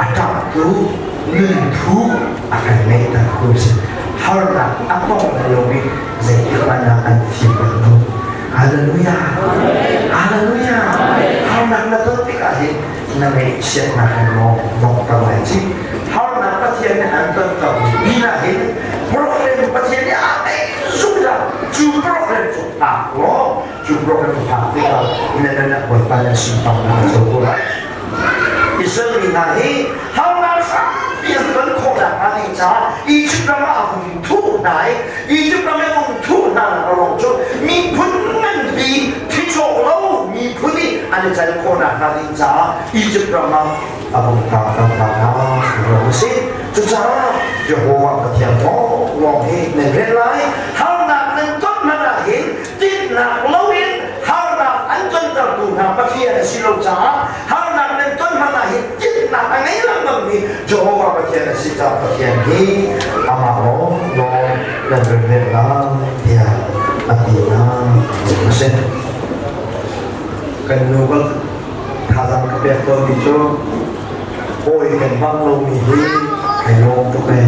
a ṭamhtu nunthu a kan ngeihtertu a si. Harnak a tong bal lomi zeitik hmanh ah an fim bal lo. Hallelujah! Hallelujah! Harnak na ton tikah hin na ngaihchiatnak in maw donghter lai ci. Harnak Pathian nih an tonter mi ah hin problem Pathian nih aa ngeih zungzal. Cu problem cu phak law cu problem phak tikah na nunnak Bawipa na sunparnak a co ko lai. Israel mi hna hi harnak sampi an ton khawhnak hnga ding caah Egypt ram ah a hung thuh hna i Egypt ram i a hung thuh hna nak a ruang cu miphun nganpi thicawk lo miphun i an i cal khawhnak hnga ding caah Egypt ram ah a vung tlakter hna ruang a si. Cucaah Jehovah Pathian lawnglawng hi nan rian lai. Harnak nan ton hmanh ah hin tinhnak loin harnak an tontertu hna Pathian a si lo caah harnak nan ton hmanh ah hin tinhnak a ngei lengmangmi Jehovah Pathian a si caah Pathian hi amah lawnglawng nan rian lai tiah a ti hna a si. Kan nu bal thazaang ka pek tawnmi cu hawi kan bang lomi hi kai lawm tuk ee.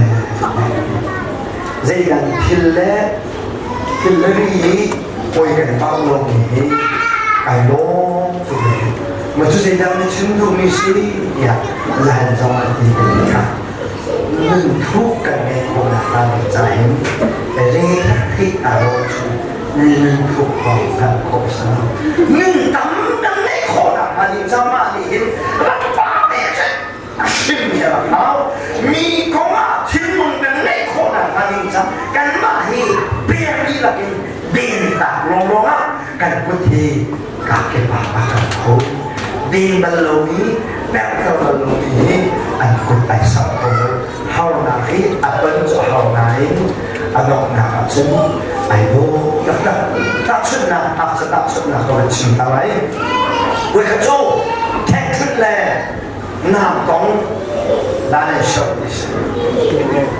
Zeidang thil le thil le ri hi hawi kan bang lomi hi kai lawm tuk ee. Ma cu zeidang na chim duhmi si tiah zahan zong an ti ka ti kha. Nun thuk kan ngeih khawhnak hnga ding ca hin re theih aa lawm cu nun thuk kong hngalh khawh a si. Nun tam kan ngeih khawhnak hnga ding ca mah nih hin rak pa te cun a hrim hi a rak hau. Mi kong ah thinlung kan ngeih khawhnak hnga ding ca kanmah hi pek dihlak in den tak lawnglawng ah kan kut hi kakip ah a kan kho. Den bal lomi, perhter bal lomi hi an kut ai samh kho lo. Harnak hi a ton cu a har nain a donghnak ah cun ai dawh taktak. Tahchunhnak, tahchunhnak ka van chim ta lai. Voikhat cu ṭhekṭhut le nam tong lan an show ti si.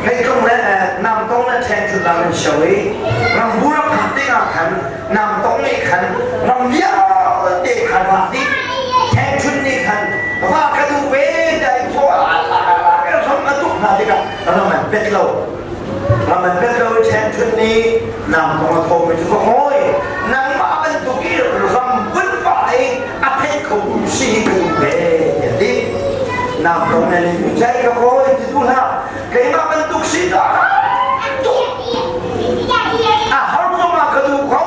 Heitlung le nam tong le ṭhekṭhut lan an show i rambu ram phak ding ah khan nam tong nih khan ram vialte khan vak dih. Ṭhekṭhut nih khan va ka duh ve dai thaw ram a tuk hna tikah ram an pet lo. Ram an pet lo i ṭhekṭhut nih nam tong a thawmi cu ka hawi nangmah bantuk i ram vunva i a theih kho tu si hi ka duh ve tiah ti. Nam tong ne nih cai ka hawi ti duh hlah keimah bantuk si cu a har zongah ka duh ko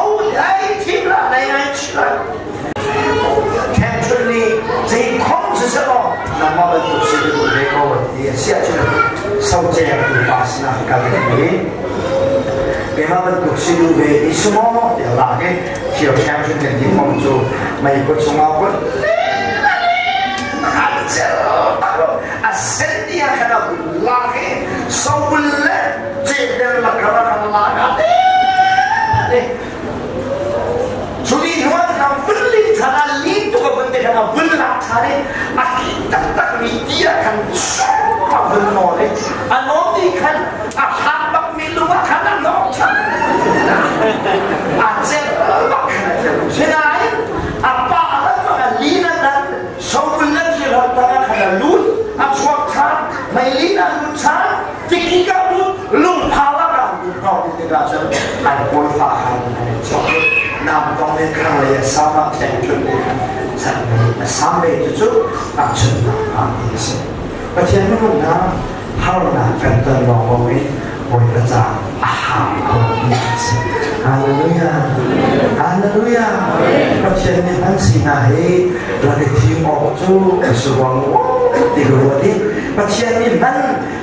ai thim lah nai ngai chih lai. Ṭhekṭhut nih zei khom siseh law nangmah bantuk si ka duh ve ko ti a si ahcun soceng tu pa sinah kal i keimah bantuk si duh ve ti si maw tiah lak i thir ṭhekṭhut kan ti khom cu meiput chungah kun a sen ni ah khan a hun lak i sobul le cehter lakar a kan lak ah Cuni hnuah na vun lin ṭhan ah lin tuk a vun te khan a vun lak ṭhan i a ki taktak mi ti ah khan a vun nawl i a nawl ti khan a hak bak mi lung ah khan a nawk ṭhan. A celh bak khan a celh. Sinain a pa lengmang a lin a dan sobul le thil hal tang ah khan a lut a chuak ṭhan meilin a lut ṭhan tiki ka lut lungphal ah ka lut hnawh ti tikah cun an kawifa khan an i chok i nam tong in khang lei a sam ah tleng ṭhut i khan chan mei a sam ve cucu tahchunhnak ah ti a si. Pathian minung hna harnak kan ton lawng in Bawipa caah a hau ko ti a si. Hallelujah! Hallelujah! Pathian nih an si hna hi rak i thim awk cu a si ruang ti ka ruat i Pathian nih hman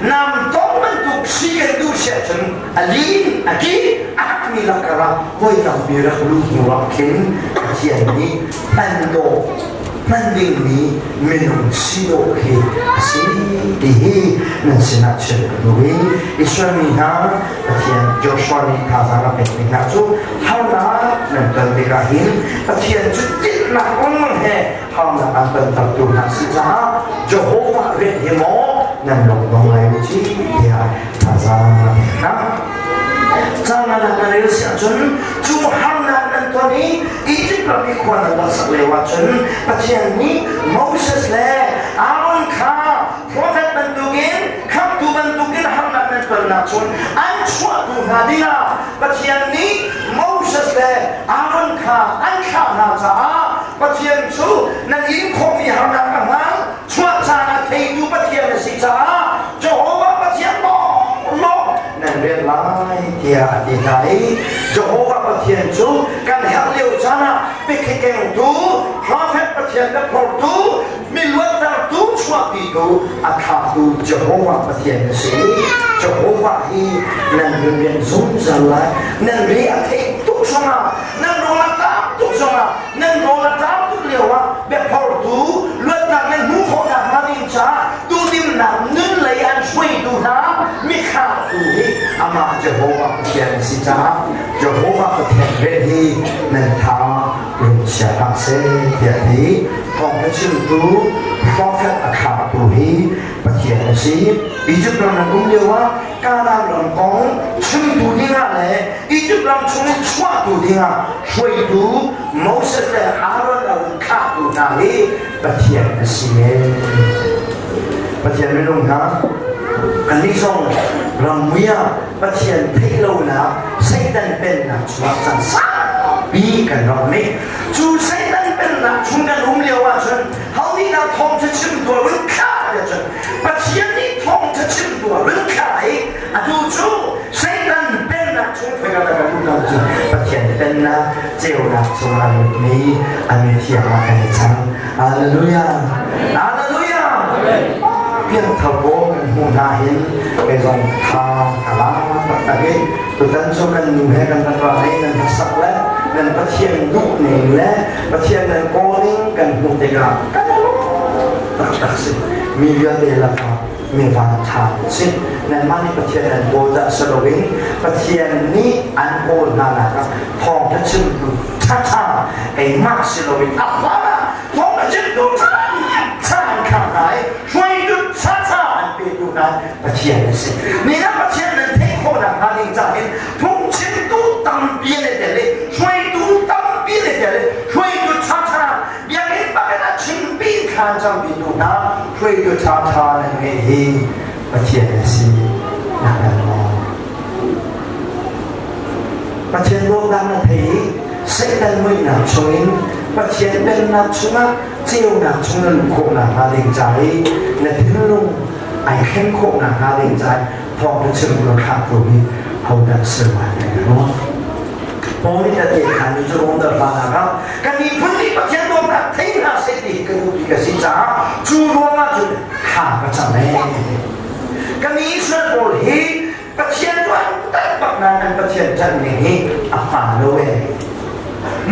nam tong bantuk bantuk si kan duh si ahcun a lin a ki a hakmi lakar ah voi tampi rak luh hnu ah khin Pathian nih hman dawh hman dingmi minung si dawh khi a si ti hi nan sinah chim ka duh i Israel mi hna Pathian Joshua nih thazaang a pekmi hna cu harnak nan ton tikah hin Pathian cu tinhnak lengmang he harnak an tontertu hna si caah Jehovah rian hi maw nan lungdong lai u ci tiah thazaang a pek hna. Caan ah kan rel si ahcun cu harnak nan ton i Egypt ram i khua nan rak sak lio ahcun Pathian nih Moses le Aaron kha profet bantukin khamhtu bantukin harnak nan tonnak cun an chuahtu hna dingah Pathian nih Moses le Aaron kha an thlah hna caah Pathian cu nan in khawhmi harnak a hmaan chuah caan a theitu Pathian a si caah Jehovah Pathian lawnglawng nan rian lai tiah a ti hna i Jehovah Pathian cu kan herh lio caan ah biakhi-kengtu profet Pathian na phortu mi luattertu chuahpitu a thlahtu Jehovah Pathian na si. Jehovah hi nan rian zungzal lai nan ri a theih tuk zongah nan rawl a tam tuk zongah nan rawl a tam tuk lio ah biaphortu luatnak nan hmuh khawhnak hnga ding caah duhdimnak nun lei an hruaitu hna mithlahtu hi amah Jehovah Pathian a si caah Jehovah Pathian rian hi nan tha rung chia hlah seh tiah ti thawngtha chimtu prophet a thlahtu hi Pathian a si. Egypt ram an um lio ah Kanaan ram kong chimtu dingah le Egypt ram chungin chuahtu dingah hruaitu Moses le Aaron a run thlahtu hna hi Pathian a si. Pathian minung hna kannih zong rammui ah Pathian theih lonak Satan pennak chungah caan saupi kan rak ngei. Cu Satan pennak chung kan um lio ahcun ho nih dah thawngṭha chimtu a run thlah tiah cun Pathian nih thawngṭha chimtu a run thlah i atu cu Satan pennak chung khoika dah kan um cu Pathian pennak ceunak chungah a lutmi a mithiang ah kan i cang. Hallelujah! Hallelujah! Piangthar pawl kan hmuh hna hin kei zong tha ka la taktak i tutan cu kan nu he kan rak ra i nan hlasak le nan Pathian duh ning le Pathian nan calling kan hmuh tikah kan i lawm taktak si. Mi vialte lakah mi vantha si. Nanmah nih Pathian nan kawl dah si loin Pathian nih an kawl hna nak ah thawngtha chimtu ṭhaṭha keimah si loin a hlan ah thawngtha chimtu ṭhaṭha an khang hna i hruaitu ṭhaṭha an petu hna Pathian a si. Ni ah Pathian nan theih khawhnak hnga ding caah hin phungchimtu tampi an i tel i hruaitu tampi an i tel i hruaitu ṭhaṭha biakinn pakhat ah chimpi thlan campitu hna hruaitu ṭhaṭha nan ngeih hi Pathian a si na hngal maw? Pathian dawtnak na thei i Satan muihnak chungin Pathian pennak chungah ceunak chung na luh khawhnak hnga ding ca i na thinlung ai thlen khawhnak hnga ding ca i thawngṭha chim na thlahtu hi hodah si lai na ruah? Paul nih a te-khan cu Rom dal hlanah ah kan miphun nih Pathian dawtnak thei hna seh ti ka duh ti ka si caah cu ruangah cun thla ka cam ee. Kan Israel pawl hi Pathian cu an tanh bak nain an Pathian ṭanh ning hi a hmaan lo ee.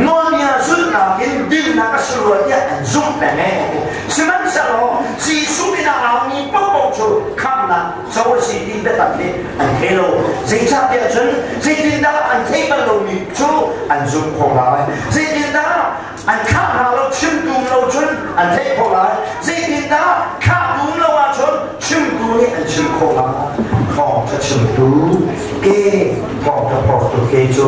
Nawlbia zulhnak in dinnak a si rua tiah an zumh peng ee. Sihmanhsehlaw Jesuh min a aumi paohpaoh cu khamhnak co a si ti biatak hi an thei lo. Zeicahtiah cun zeitindah an theih bal lomi cu an zumh khawh lai. Zeitindah an thlah hna lo chimtu um lo cun an theih khawh lai. Zeitindah thlahtu um lo ahcun chimtu nih an chim khawh lai. Thawngṭha chimtu ke thawngṭha phortu ke cu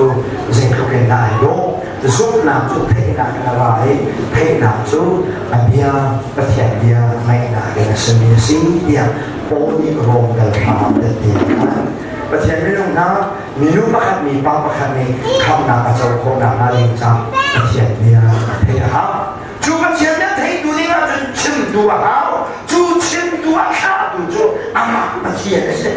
zeitluk in dah ai dawh. Zumhnak cu theihnak in a ra i theihnak cu a bia Pathian bia ngaihnak in a simi a si tiah Paul nih Rom dal hram ah ti Pathian minung hna minu pakhat mi pa pakhat nih khamhnak a co khawh nakhnga ding ca Pathian bia a theih a hau. Cu Pathian bia theitu ding ahcun chimtu a hau. Cu chimtu a thlahtu cu amah Pathian a si.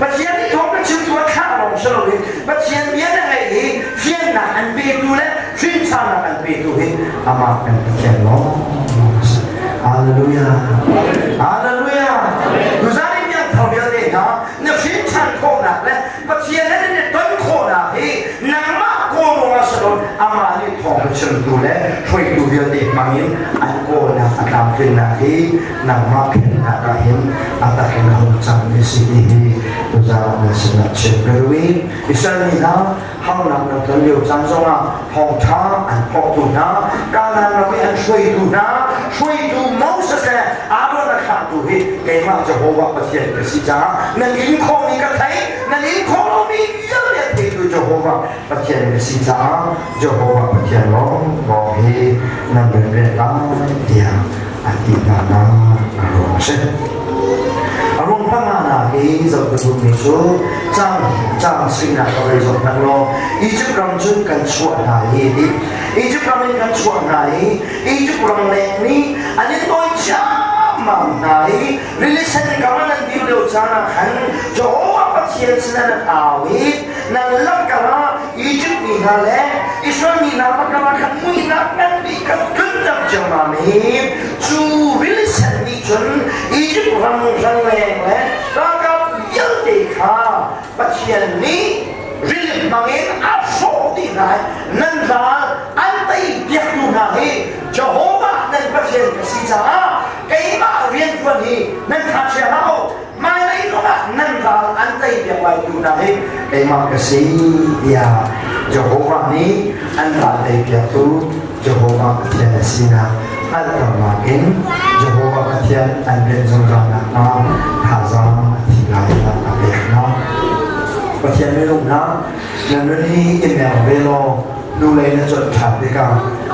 Pathian nih thawng na chimtu a thlah lawng si loin Pathian bia na ngaih i fiannak an petu le hrinṭhannak an petu hi amah kan Pathian lawng a si. Hallelujah. Hallelujah. Tuzan in biak thar vialte hna na hrinṭhan ṭhan khawhnak le Pathian he nan i ton khawhnak hi nangmah kawl ruangah si lo, amah nih thawngṭha chimtu le hruaitu vialte hmangin an kawlnak a tlamtlinnak hi nangmah phennak ah hin a tak in a hung cangmi si ti hi tuzaan ah nan sinah chim ka duh i Israel mi hna harnak nan ton lio caan zongah thawngṭha an phawktu hna, Kanaan ram i an hruaitu hna, hruaitu Moses le Aaron a thlahtu hi keimah Jehovah Pathian ka si caah nan in khawhmi ka thei, nan in khawh lomi vialte a theitu Jehovah Pathian ka si caah Jehovah Pathian lawnglawng hi nan rian lai tiah a ti hna nak a ruang a si. A ruang panganak hi zoh ka duhmi cu cang cang sinak ka vei zoh hmanh law Egypt ram cun kan chuah hna hi ti. Egypt ram in kan chuah hna i Egypt ram leng nih an in tawi ciammam hna i rili sen kam ah nan dir lio caan ah khan Jehovah Pathian sinah nan au i nan lakar ah Egypt mi hna le Israel mi hna lakar ah khan muihnak nganpi kha tlunter ciammam i cu rili sen nih cun Egypt ram rangleng le ralkap vialte kha Pathian nih rili hmangin a hrawh dih hna i nan ral an tei piaktu hna hi Jehovah nan Pathian ka si caah keimah rianṭuan hi nan tha chia hlah u, hmailei zongah nan ral an tei piak lai tu hna hi keimah ka si tiah Jehovah nih an ral tei piaktu Jehovah Pathian a sinak hngalhternak in Jehovah Pathian an rian zungzal nakhnga thazaang a thi lai a pek hna. Pathian minung hna, na nun hi i mer ve law hnulei na cuanh ṭhan tikah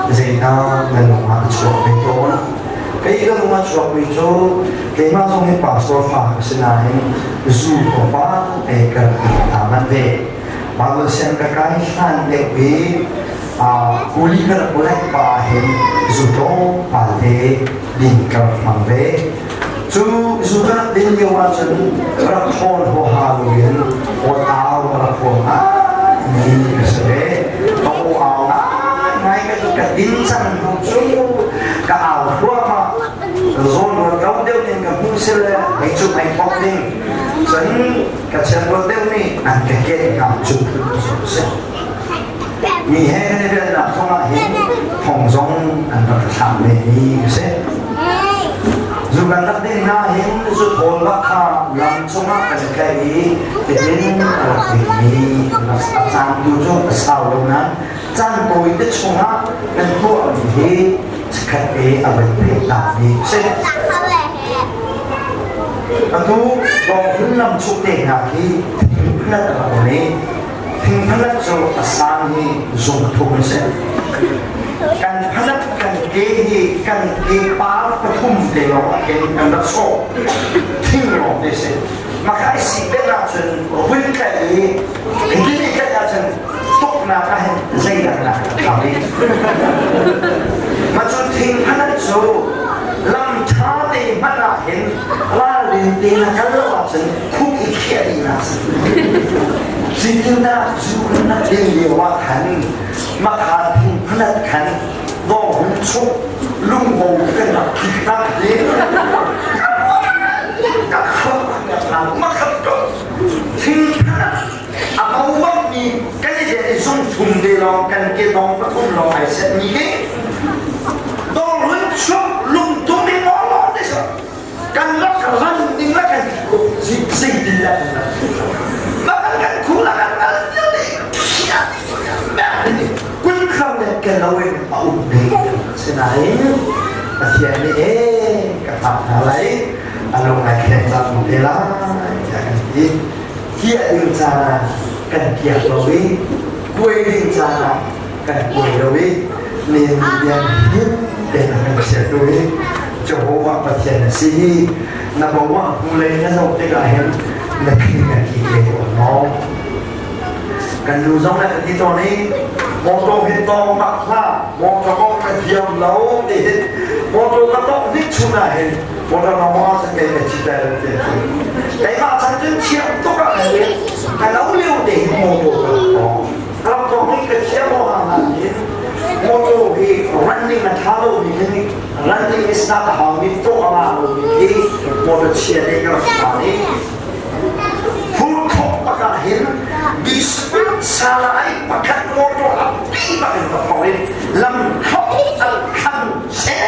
zeidah na lung ah a chuak ve tawn? Kei ka lung a chuakmi cu keimah zong hi pastor fa ka si nain zu tlawmpal te ka rak i aa manh ve. Bible siang ka kai hlan deuh i kuli ka rak lek pa hin zu tlawmpal te din ka rak hmang ve. Cu zu ka rak din lio ahcun rak thawn huaha loin aw au ka rak huam ngai ka si ve. Ka aw au ngai ka ka din cang hnu cu ka au hluahmah. Zawn ruat lo deuh ning ka hmu sil le mei cu mei thawk ding. Cun ka chiat ruat deuh nih an ka ken ka cu si. Mi he kan i velnak zongah hin thong zong an rak thlam ve mi ka si. Zu kan rak ding hna hin zu thawl bak kha lam cungah kan tlaih i tihin a rak ding mi a caan tu cu a sau lo nain caan tawi te chungah kan tuah mi hi chikkhat te a van theih ta mi si. Atu dawng lam chuk te hna khi thingphalat a rak um i thingphalat cu a sang hi zung thum a si. Kan phalat kan ke hi kan ke par pathum te lawng ah khin kan rak sawh. Thing lawng te si. Maka i sik deuh ahcun vun tlaih i hitin i tlaih ahcun tuknak ah hin zeidang nak a ṭha. Mah cu thing phalat cu lam ṭha te hmanh ah hin ralrin te na kal lo ahcun khuk i khiah dihnak si. Zeitindah zu na din lio ah khan makha thing phalat khan dawng hun chuk lungbo kan rak thiknak hi ka makhat ko thing phalat a bo bangmi kan i i zung thum te lawng kan ke dong pathum lawng ai set mi hi dawng hun chuk lungtum in ngawng te so kan rak ran ding la kan zeitin dah kan rak ma kan kan khu la kan kal vialte kun kham le ke lo in a um ve sinain Pathian nih e ka fak hna lai a lung ai thleng cang te lai tiah kan ti kiah ding caan ah kan kiak lo i kuai ding caan ah kan kuai lo i nen bian hin te na kan chiat lo i Jehovah Pathian a si hi na bawah hnulei na zoh tikah hin na thin na ki te ko maw kan nu zong le kan ti tawn i motor hin tawng bak hlah motor kong ka thiam lo ti hin motor ka tawng nik chun ah hin motor na maw cun kei ka ci te te keimah chan cun thiam tuk ah kan ka lo lio te hin motor ka tawng ram tawng hi ka thiam o hang hin motor hi running a tha lo mi hin running is not a hau mi tok a ngah lo mi khi motor chia te ka rak ni full. Sala ai pakhat motor a pi bak in ka phor in lam khau al khan se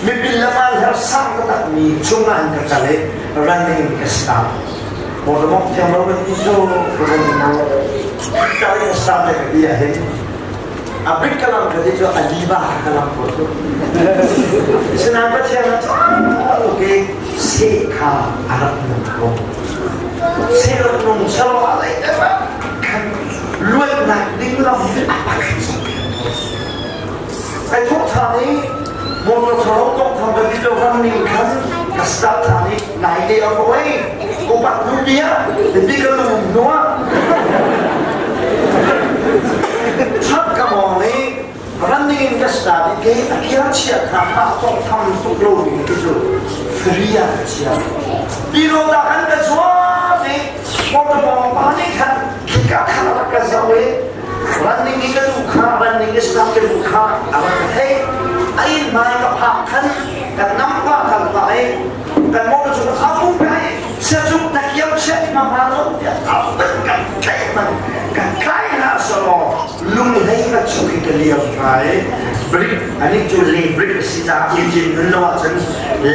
mipi lamal her sang taktak mi cungah in ka kal i running in ka start. Motor mok thiam lo kan ti cu running mo ka in start le ka ti ah hin a bik ka lam ka ti cu a liba ka lam ko cu. Sinain Pathian ah okay se kha a rak nung ko. Se rak nung salo a lei te kan luatnak ding lam a pakhat zong. Ai thawk than i motor tharo tong tham ka ti ram ning khan ka start than i nai te a ko ei upat nu bia ti ka lum nuwa Thap ka mong i running in ka start i ke a kia chia kha ha tong tham tuk lo mi ki cu free ah ka chia ti lo da kan ka chuak i motor mong pa nih khan khika khan rak ka zoh i running in ka duh kha, running in start ka duh kha a rak ka theih. A inn hmai ka phak khan kan nam pa kan pa i kan motor cu a mu kai siacung na kiam chiat ma ma lo tiah a ban kan tlaih man kan tlai hna selaw lung hlei ka chung i ka liam hna i brick ani cu le brick a si caah engine nun lo ahcun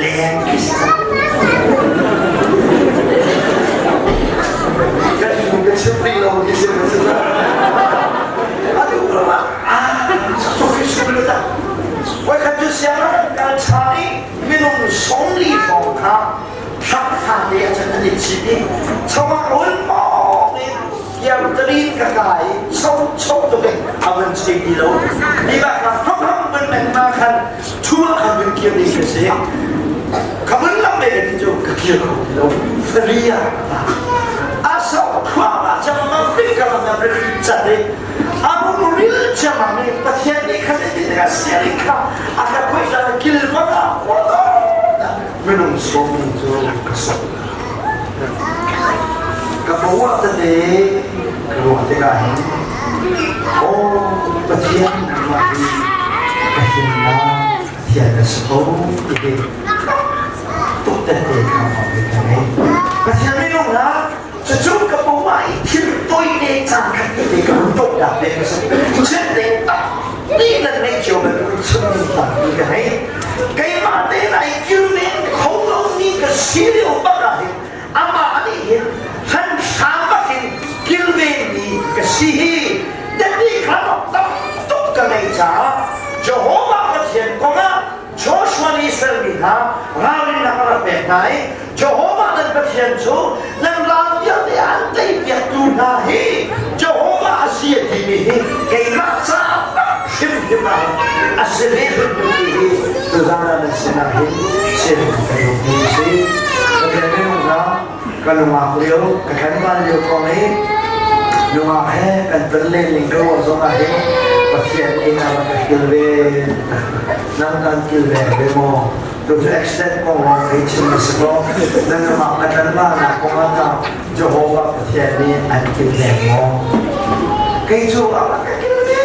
leng khi si cang. Kan ka chim rih lo ki sim ka chim. Atu ah ah su le tak. Voi khat cu sianginn kan cha i minung 40 hrawng kha thap tha te a chan an i chit i chawah rul mawk in tiang ka kai cho cho tuk in a van chei ti lo. Ni bak kha hram hram van men ma khan chua khan vun kir ding ka si. Ka vun lam ve ka ti cu ka kir kho ti lo. Faria a so khua ma chang ma bik ka lam na ri chat i a rung ril chiang mi Pathian nih khan ti ka siari kha a ka khoi la kil ma ka minung som cu ka sok ka bawa tete ka ruah tikah hin aw Pathian nangmah hi ka himnak Pathian na si ko ti hi tuk tete kha ka ka ngei. Pathian minung hna cucu ka pumah i thil toite caan khat te ka hun tuk dak ve ka si. Chin te tampi nan ngeih cio bantukin chimmi tampi ka ngei. Keimah te nai kilven kho lomi ka si lio bak ah hin amah nih hin hran hram bakin kilvenmi ka si hi teti kha tam tuk ka ngei caah Jehovah Pathian kongah Joshua nih Israel mi hna ralrinnak a rak pek hna i Jehovah nan Pathian cu nan ral vialte an teipiaktu hna hi Jehovah a si a timi hi keimah caah bak hrimhrim ah a si ve hrimhrim ti hi tuzaan ah nan sinah hin sim ka duh mi a si. Pathian minung hna ka nungak lio ka tlangval lio kong i nungak he kan ton len ning ka ruah zong ah hin Pathian inn ah ka kil ve nang kan kil ve ve maw? Tu cu accident kong lawng ei chim a si ko. Nan nungak na tlangval nak kong ah tah Jehovah Pathian nih an kil ve maw? Kei cu a ka kil ve.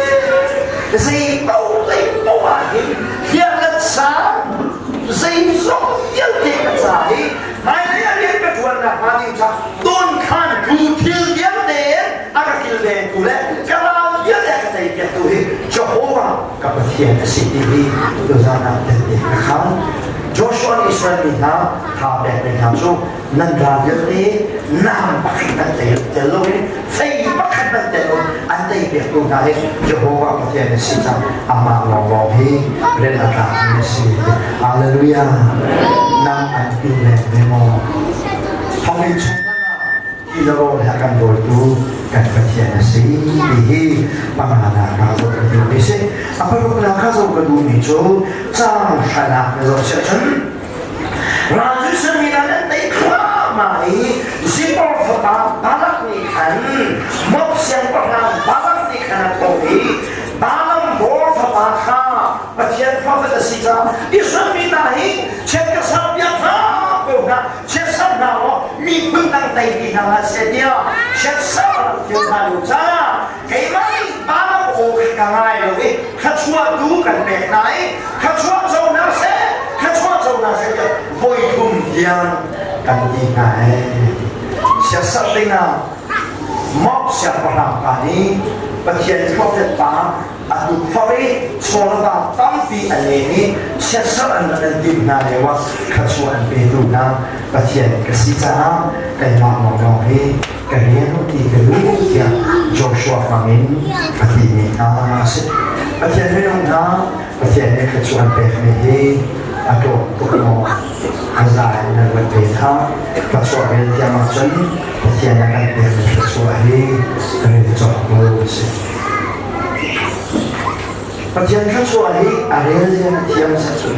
Zei paoh zei paoh ah hin hian sang zeizong vialte ka ca i hmailei ah rian ka ṭuannak hnga ding ca dawnkhan tu thil vialte a ka kilvengtu le ka ral vialte a ka teipiaktu hi Jehovah ka Pathian a si ti hi tuzaan ah tette ka khang. Joshua nih Israel mi hna tha pek mi hna cu nan ral vialte nam pakhat nan tei tel loin fei pakhat nan tel lo an tei piaktu hna hi Jehovah Pathian a si cang amah lawnglawng hi rian a tlakmi a si. Hallelujah. Nang an kilveng ve maw? Thonginn chung ah ti le rawl he a kan dawitu kan Pathian a si ti hi panganak ah zoh kan duhmi si. A paruknak ah zoh ka duhmi cu caang hranak na zoh siah cun Ralcu sami nan an tei thluahmah i Zippor fapa Balak nih khan Moab siangpahrang Balak nih khan a thawh i Balaam Bor fapa kha Pathian prophet a si caah Israel mi hna hi chiat ka ser piak hna ko hna chiat ser hna law miphun dang tei ti hna hlah seh tiah chiat ser rak thil hna lo caah keimah nih Balaam aw kha ka ngai lo i thluachuah tu kan pek hna i thluachuah co hna seh thluachuah co hna seh tiah voi thum tiang kan ti hna ee. Siasal dingah. Moab siangpahrang pa nih Pathian profet pa a tukforh i chawlva tampi an len i chiatserh an rak in timh hna lioah thluachuah an petu hna Pathian ka si caah keimah lawnglawng hi ka rian ti ka duh tiah Joshua hmangin a timi hna a si. Pathian minung hna Pathian nih thluachuah an pekmi hi a tlawm tuk maw a za in nan ruat ve hna. Thluachuah rel thiam ahcun Pathian a kan pekmi thluachuah hi rel cawk lo a si. Pathian thluachuah hi a rel zia na thiam cun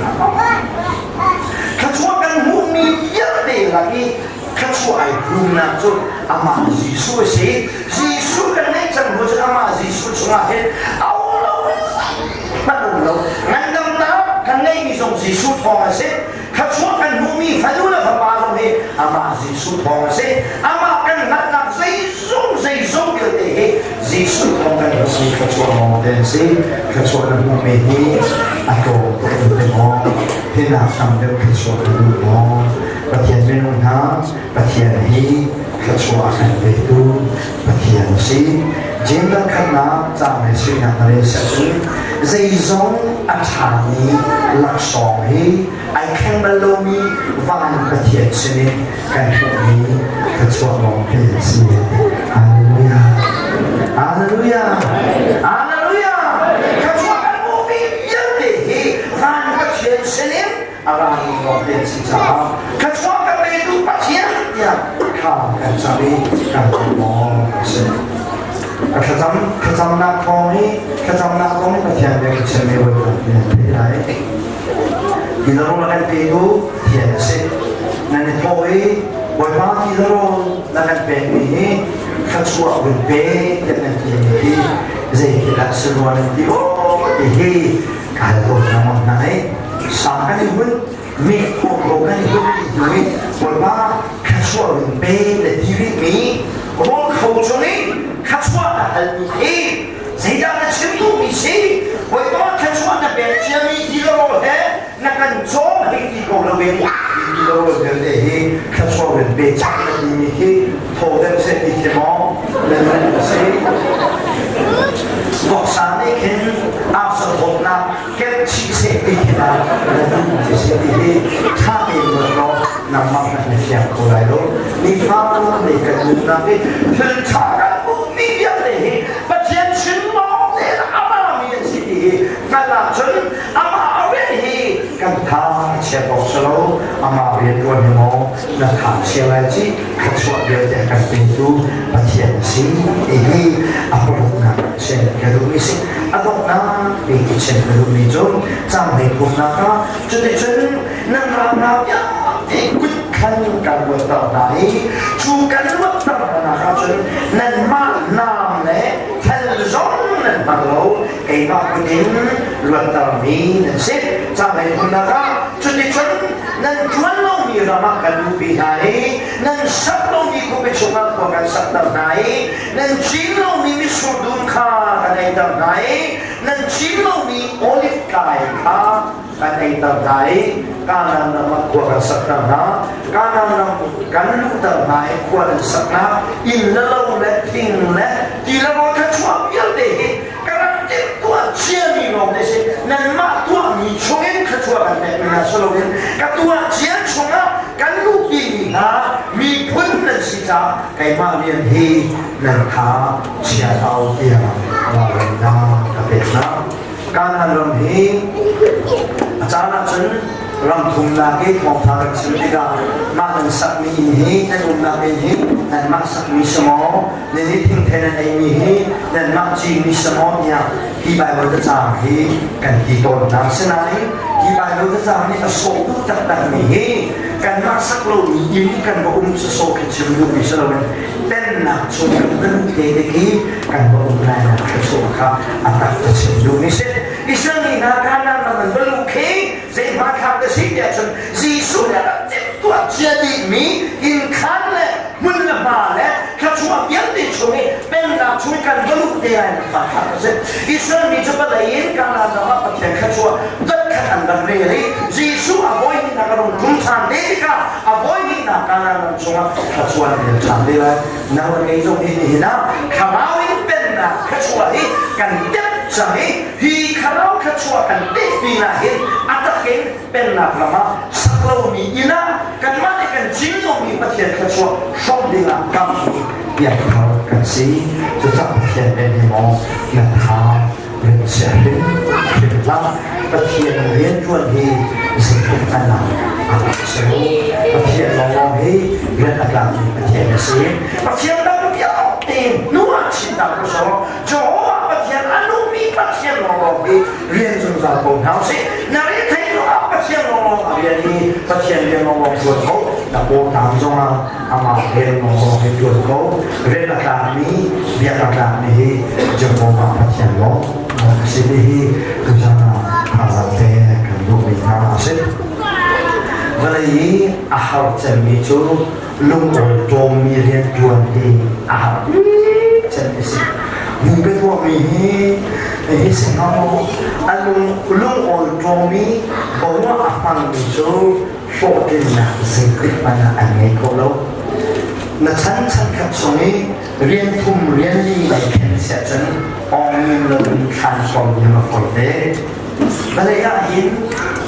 Thluachuah kan hmuhmi vialte lak i thluachuah ai hlumnak cu amah Jesuh a si. Jesuh kan ngeih cang hnu cun amah Jesuh chungah hin a um lo hmanh um lo. Ngandamnak kan ngeihmi zong Jesuh thawng a si. Thluachuah kan hmuhmi fanu le fapa zong hi amah Jesuh thawng a si. Amah kan hngalhnak zeizong zeizong vialte hi Jesuh thawng kan hmuhmi thluachuah lawng te an si. Thluachuah na hmuhmi hi a tlawm tuk in te maw? Hinak tam deuh thluachuah na duh maw? Pathian minung hna, Pathian hi thluachuah a kan petu Pathian a si. Jeim dal khatnak caang le suinak na rel cun zeizong a ṭhami laksawng hi ai thleng bal lomi van Pathian sinin kan hmuhmi thluachuah lawng hi a si. Hallelujah. Hallelujah. Hallelujah. Thluachuah kan hmuhmi vialte hi van Pathian sinin a rami lawng te an si caah thluachuah kan petu Pathian tiah thla kan cam i kan lawm a si. A thlacam thlacamnak thawng hi thlacamnak thawng hi Pathian bia ka chimmi voi tampi nan theih lai. Ti le rawl a kan petu Pathian a si. Nan i thawh i Bawipa ti le rawl na kan pekmi hi thluachuah vun pe tiah nan timi hi zeitindah si rua nan ti aw ti hi kai ko lengmang hna i sa kan i hun mi khawh kan i hun ti hnu i Bawipa thluachuah vun pe le ti rih mi rawl kho chung i thluachuah na halmi hi zeidah na chim duhmi si? Bawipa thluachuah na pek ciami ti le rawl he na kan cawm hei ti ko lo in ti le rawl vialte hi thluachuah vun pe cang na timi khi thaw deuh seh ti khi maw na nun a si? Voksa nih khin arsa thawtnak kep chih seh ti khi na na duh ti si ti hi ṭha tein ruat law nangmah hmanh na fiang kho lai lo. Nifa le kan nunnak hi thil ṭha kan hmuhmi vialte hi Pathian sin lawng te a mi an si ti hi hngalh ahcun amah a rian hi kan tha a chia awk si lo. Amah rian ṭuan hi maw na tha chia lai ci thluachuah vialte a kan petu Pathian a si ti hi a paruknak chim ka duhmi si. A donghnak bik i chim ka duhmi cu cangmei phumnak ah cuticun nan ralnak vialte kut khan kan luatter hna i cu kan luatter hnanak ah cun nanmah naam le thal zong nan hmang lo, keimah kut in luattermi nan si. Cangmei phumnak ah cuticun nan ṭuan lomi ram ah kan luhpi hna i nan sak lomi khuapi chungah khua kan sakter hna i nan cin lomi mitsur dum kha kan eiter hna i nan cin lomi oliv tlai kha kan eiter hna i Kanaan ram ah khua kan sakter hna. Kanaan ram kan luhter hna i khua nan saknak inn le lo le thing le ti le rawl kha chuah vialte hi ka rak timhtuah ciami lawng te si. Nanmah tuahmi chungin thluachuah kan pekmi hna si loin ka tuah cia chungah kan luhpimi hna miphun nan si caah keimah rian hi nan tha chia hlah u tiah ralrinnak ka pek hna. Kanaan ram hi a caan ahcun ram thumnak i thawngtha kan chim tikah mah nan sakmi inn hi, nan umnak inn hi nanmah sakmi si maw, nan i thingthe nan eimi hi nanmah cinmi si maw tiah hi Baibal cacang hi kan ti tawn hna. Asinain hi Baibal cacang nih a sawh duh taktakmi hi kanmah sak lomi inn kan va um cu sawh khi chim duhmi si loin pennak chung kan va luh te tik i kan va um lainak thluachuah kha a tak ka chim duhmi si. Israel mi hna Kanaan ram an va luh khi zei hmanthlak ka si tiah cun Jesuh nih a rak timhtuah cia dihmi innkhan le hmun le hma le thluachuah vialte chung i pennak chung i kan va luh te lai nak hmanthlak a si. Israel mi cu vawlei in Kanaan ram ah Pathian thluachuah dot khat an rak rel i Jesuh a voihnihnak a rung ṭum ṭhan te tikah a voihnihnak Kanaan ram cungah thluachuah na rel ṭhan te lai. Nang le kei zong hi nihin ah thlarau in pennak thluachuah hi kan tep cang i hi thlarau thluachuah kan pek pinah hin a takin pennak ram ah sak lomi inn ah kanmah nih kan cin lomi Pathian thluachuah hrawmh dingah kammi piangthar kan si. Cucaah Pathian nih hi maw na tha rian chia hrim hrim hlah. Pathian rianṭuan hi zeitluk hmanh ah a rak si. Pathian lawnglawng hi rian a tlakmi Pathian a si. Pathian dang vialte hnu ah chinnak ku so Jehovah Pathian a nungmi Pathian lawnglawng hi rian zungzal ko hna usih. Na rethei ah Pathian lawnglawng a rian hi Pathian rian lawnglawng ṭuan ko. Na pawtam zongah amah rian lawnglawng hi ṭuan ko. Rian a tlakmi, biak a tlakmi hi Jehovah Pathian lawng a si ti hi tuzan ah thazaang te kan duhmi hna a si. Vawlei i a har cemmi cu lungawl ṭawmmi rianṭuan hi a har bik cem a si. Bupe tuahmi hi hi si hnga maw? A lungawl ṭawmmi boa a hmangmi cu hlawhtlinnak zeitik hmanh ah an ngei kho lo. Na chan chan khat chung i rian thum rian li nei khen siah cun ong lo in thlan hrawm ding a fawi te. Vawlei ah hin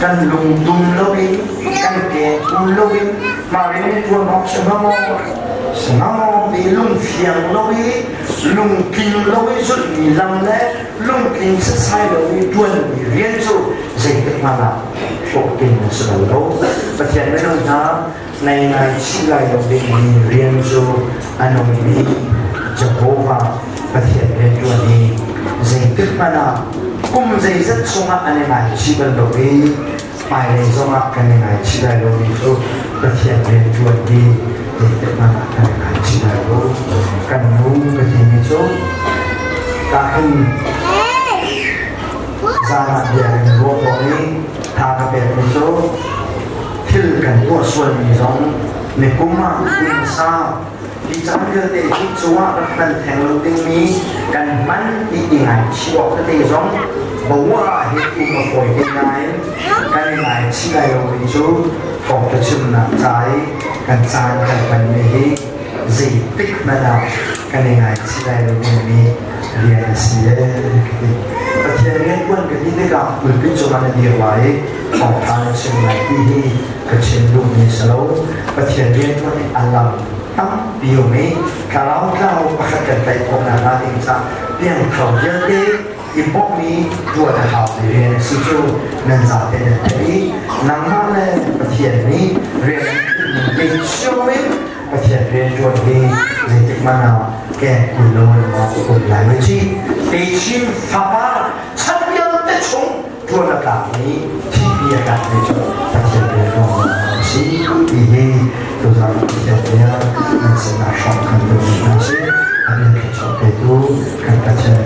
kan lungtum loin kan ke um loin mah rian ṭuan awk si hnga maw si hnga maw ti lungfiang lo i lungtling lo i zulhmi lam le lungtling setsai lo i ṭuanmi rian cu zeitik hmanh ah hlawhtling a si bal lo. Pathian minung hna nai ngai chih lai lo dingmi rian cu a nungmi Jehovah Pathian rianṭuan hi zeitik hmanh ah kum zeizat chungah an i ngaichih bal lo i hmailei zongah kan i ngaichih lai lomi cu Pathian rianṭuan hi zeitik hmanh ah kan i ngaichih lai lo. Kan nu ka timi cu ka hin zan ah bia kan ruah tawn i tha ka pekmi cu thil kan tuah sualmi zong nikum ah kum sa hi caan vialte hi cungah rak hman theng lo dingmi kan hman ti i ngaichih awk tete zong boa ah hin um a fawi te nain kan i ngaichih lai lomi cu thawngṭha chimnak ca i kan caan kan hmanmi hi zeitik hmanh ah kan i ngaichih lai lo dingmi rian a si ee ka ti. Pathian rianṭuan ka ti tikah pulpit cungah na dir lai i thawngṭha na chim lai ti hi ka chim duhmi a si lo. Pathian rianṭuan hi a lam tampi um i thlarau tlau pakhat kan tlaih khawhnak hnga ding caah piangthar vialte i bawmhmi ṭuan a haumi rian a si cu nan zate nan theih i nangmah le Pathian nih rian pe cio in Pathian rianṭuan hi zeitik hmanh ah keng kun lo in maw um lai ma ci techin fapa chan vialte chung ṭuan a tlakmi thihpi a tlakmi cu Pathian rianṭuan a si ti hi tuzan Pathian bia nan sinah hrawng kan duhmi hna si a rian thluachuah petu kan Pathian.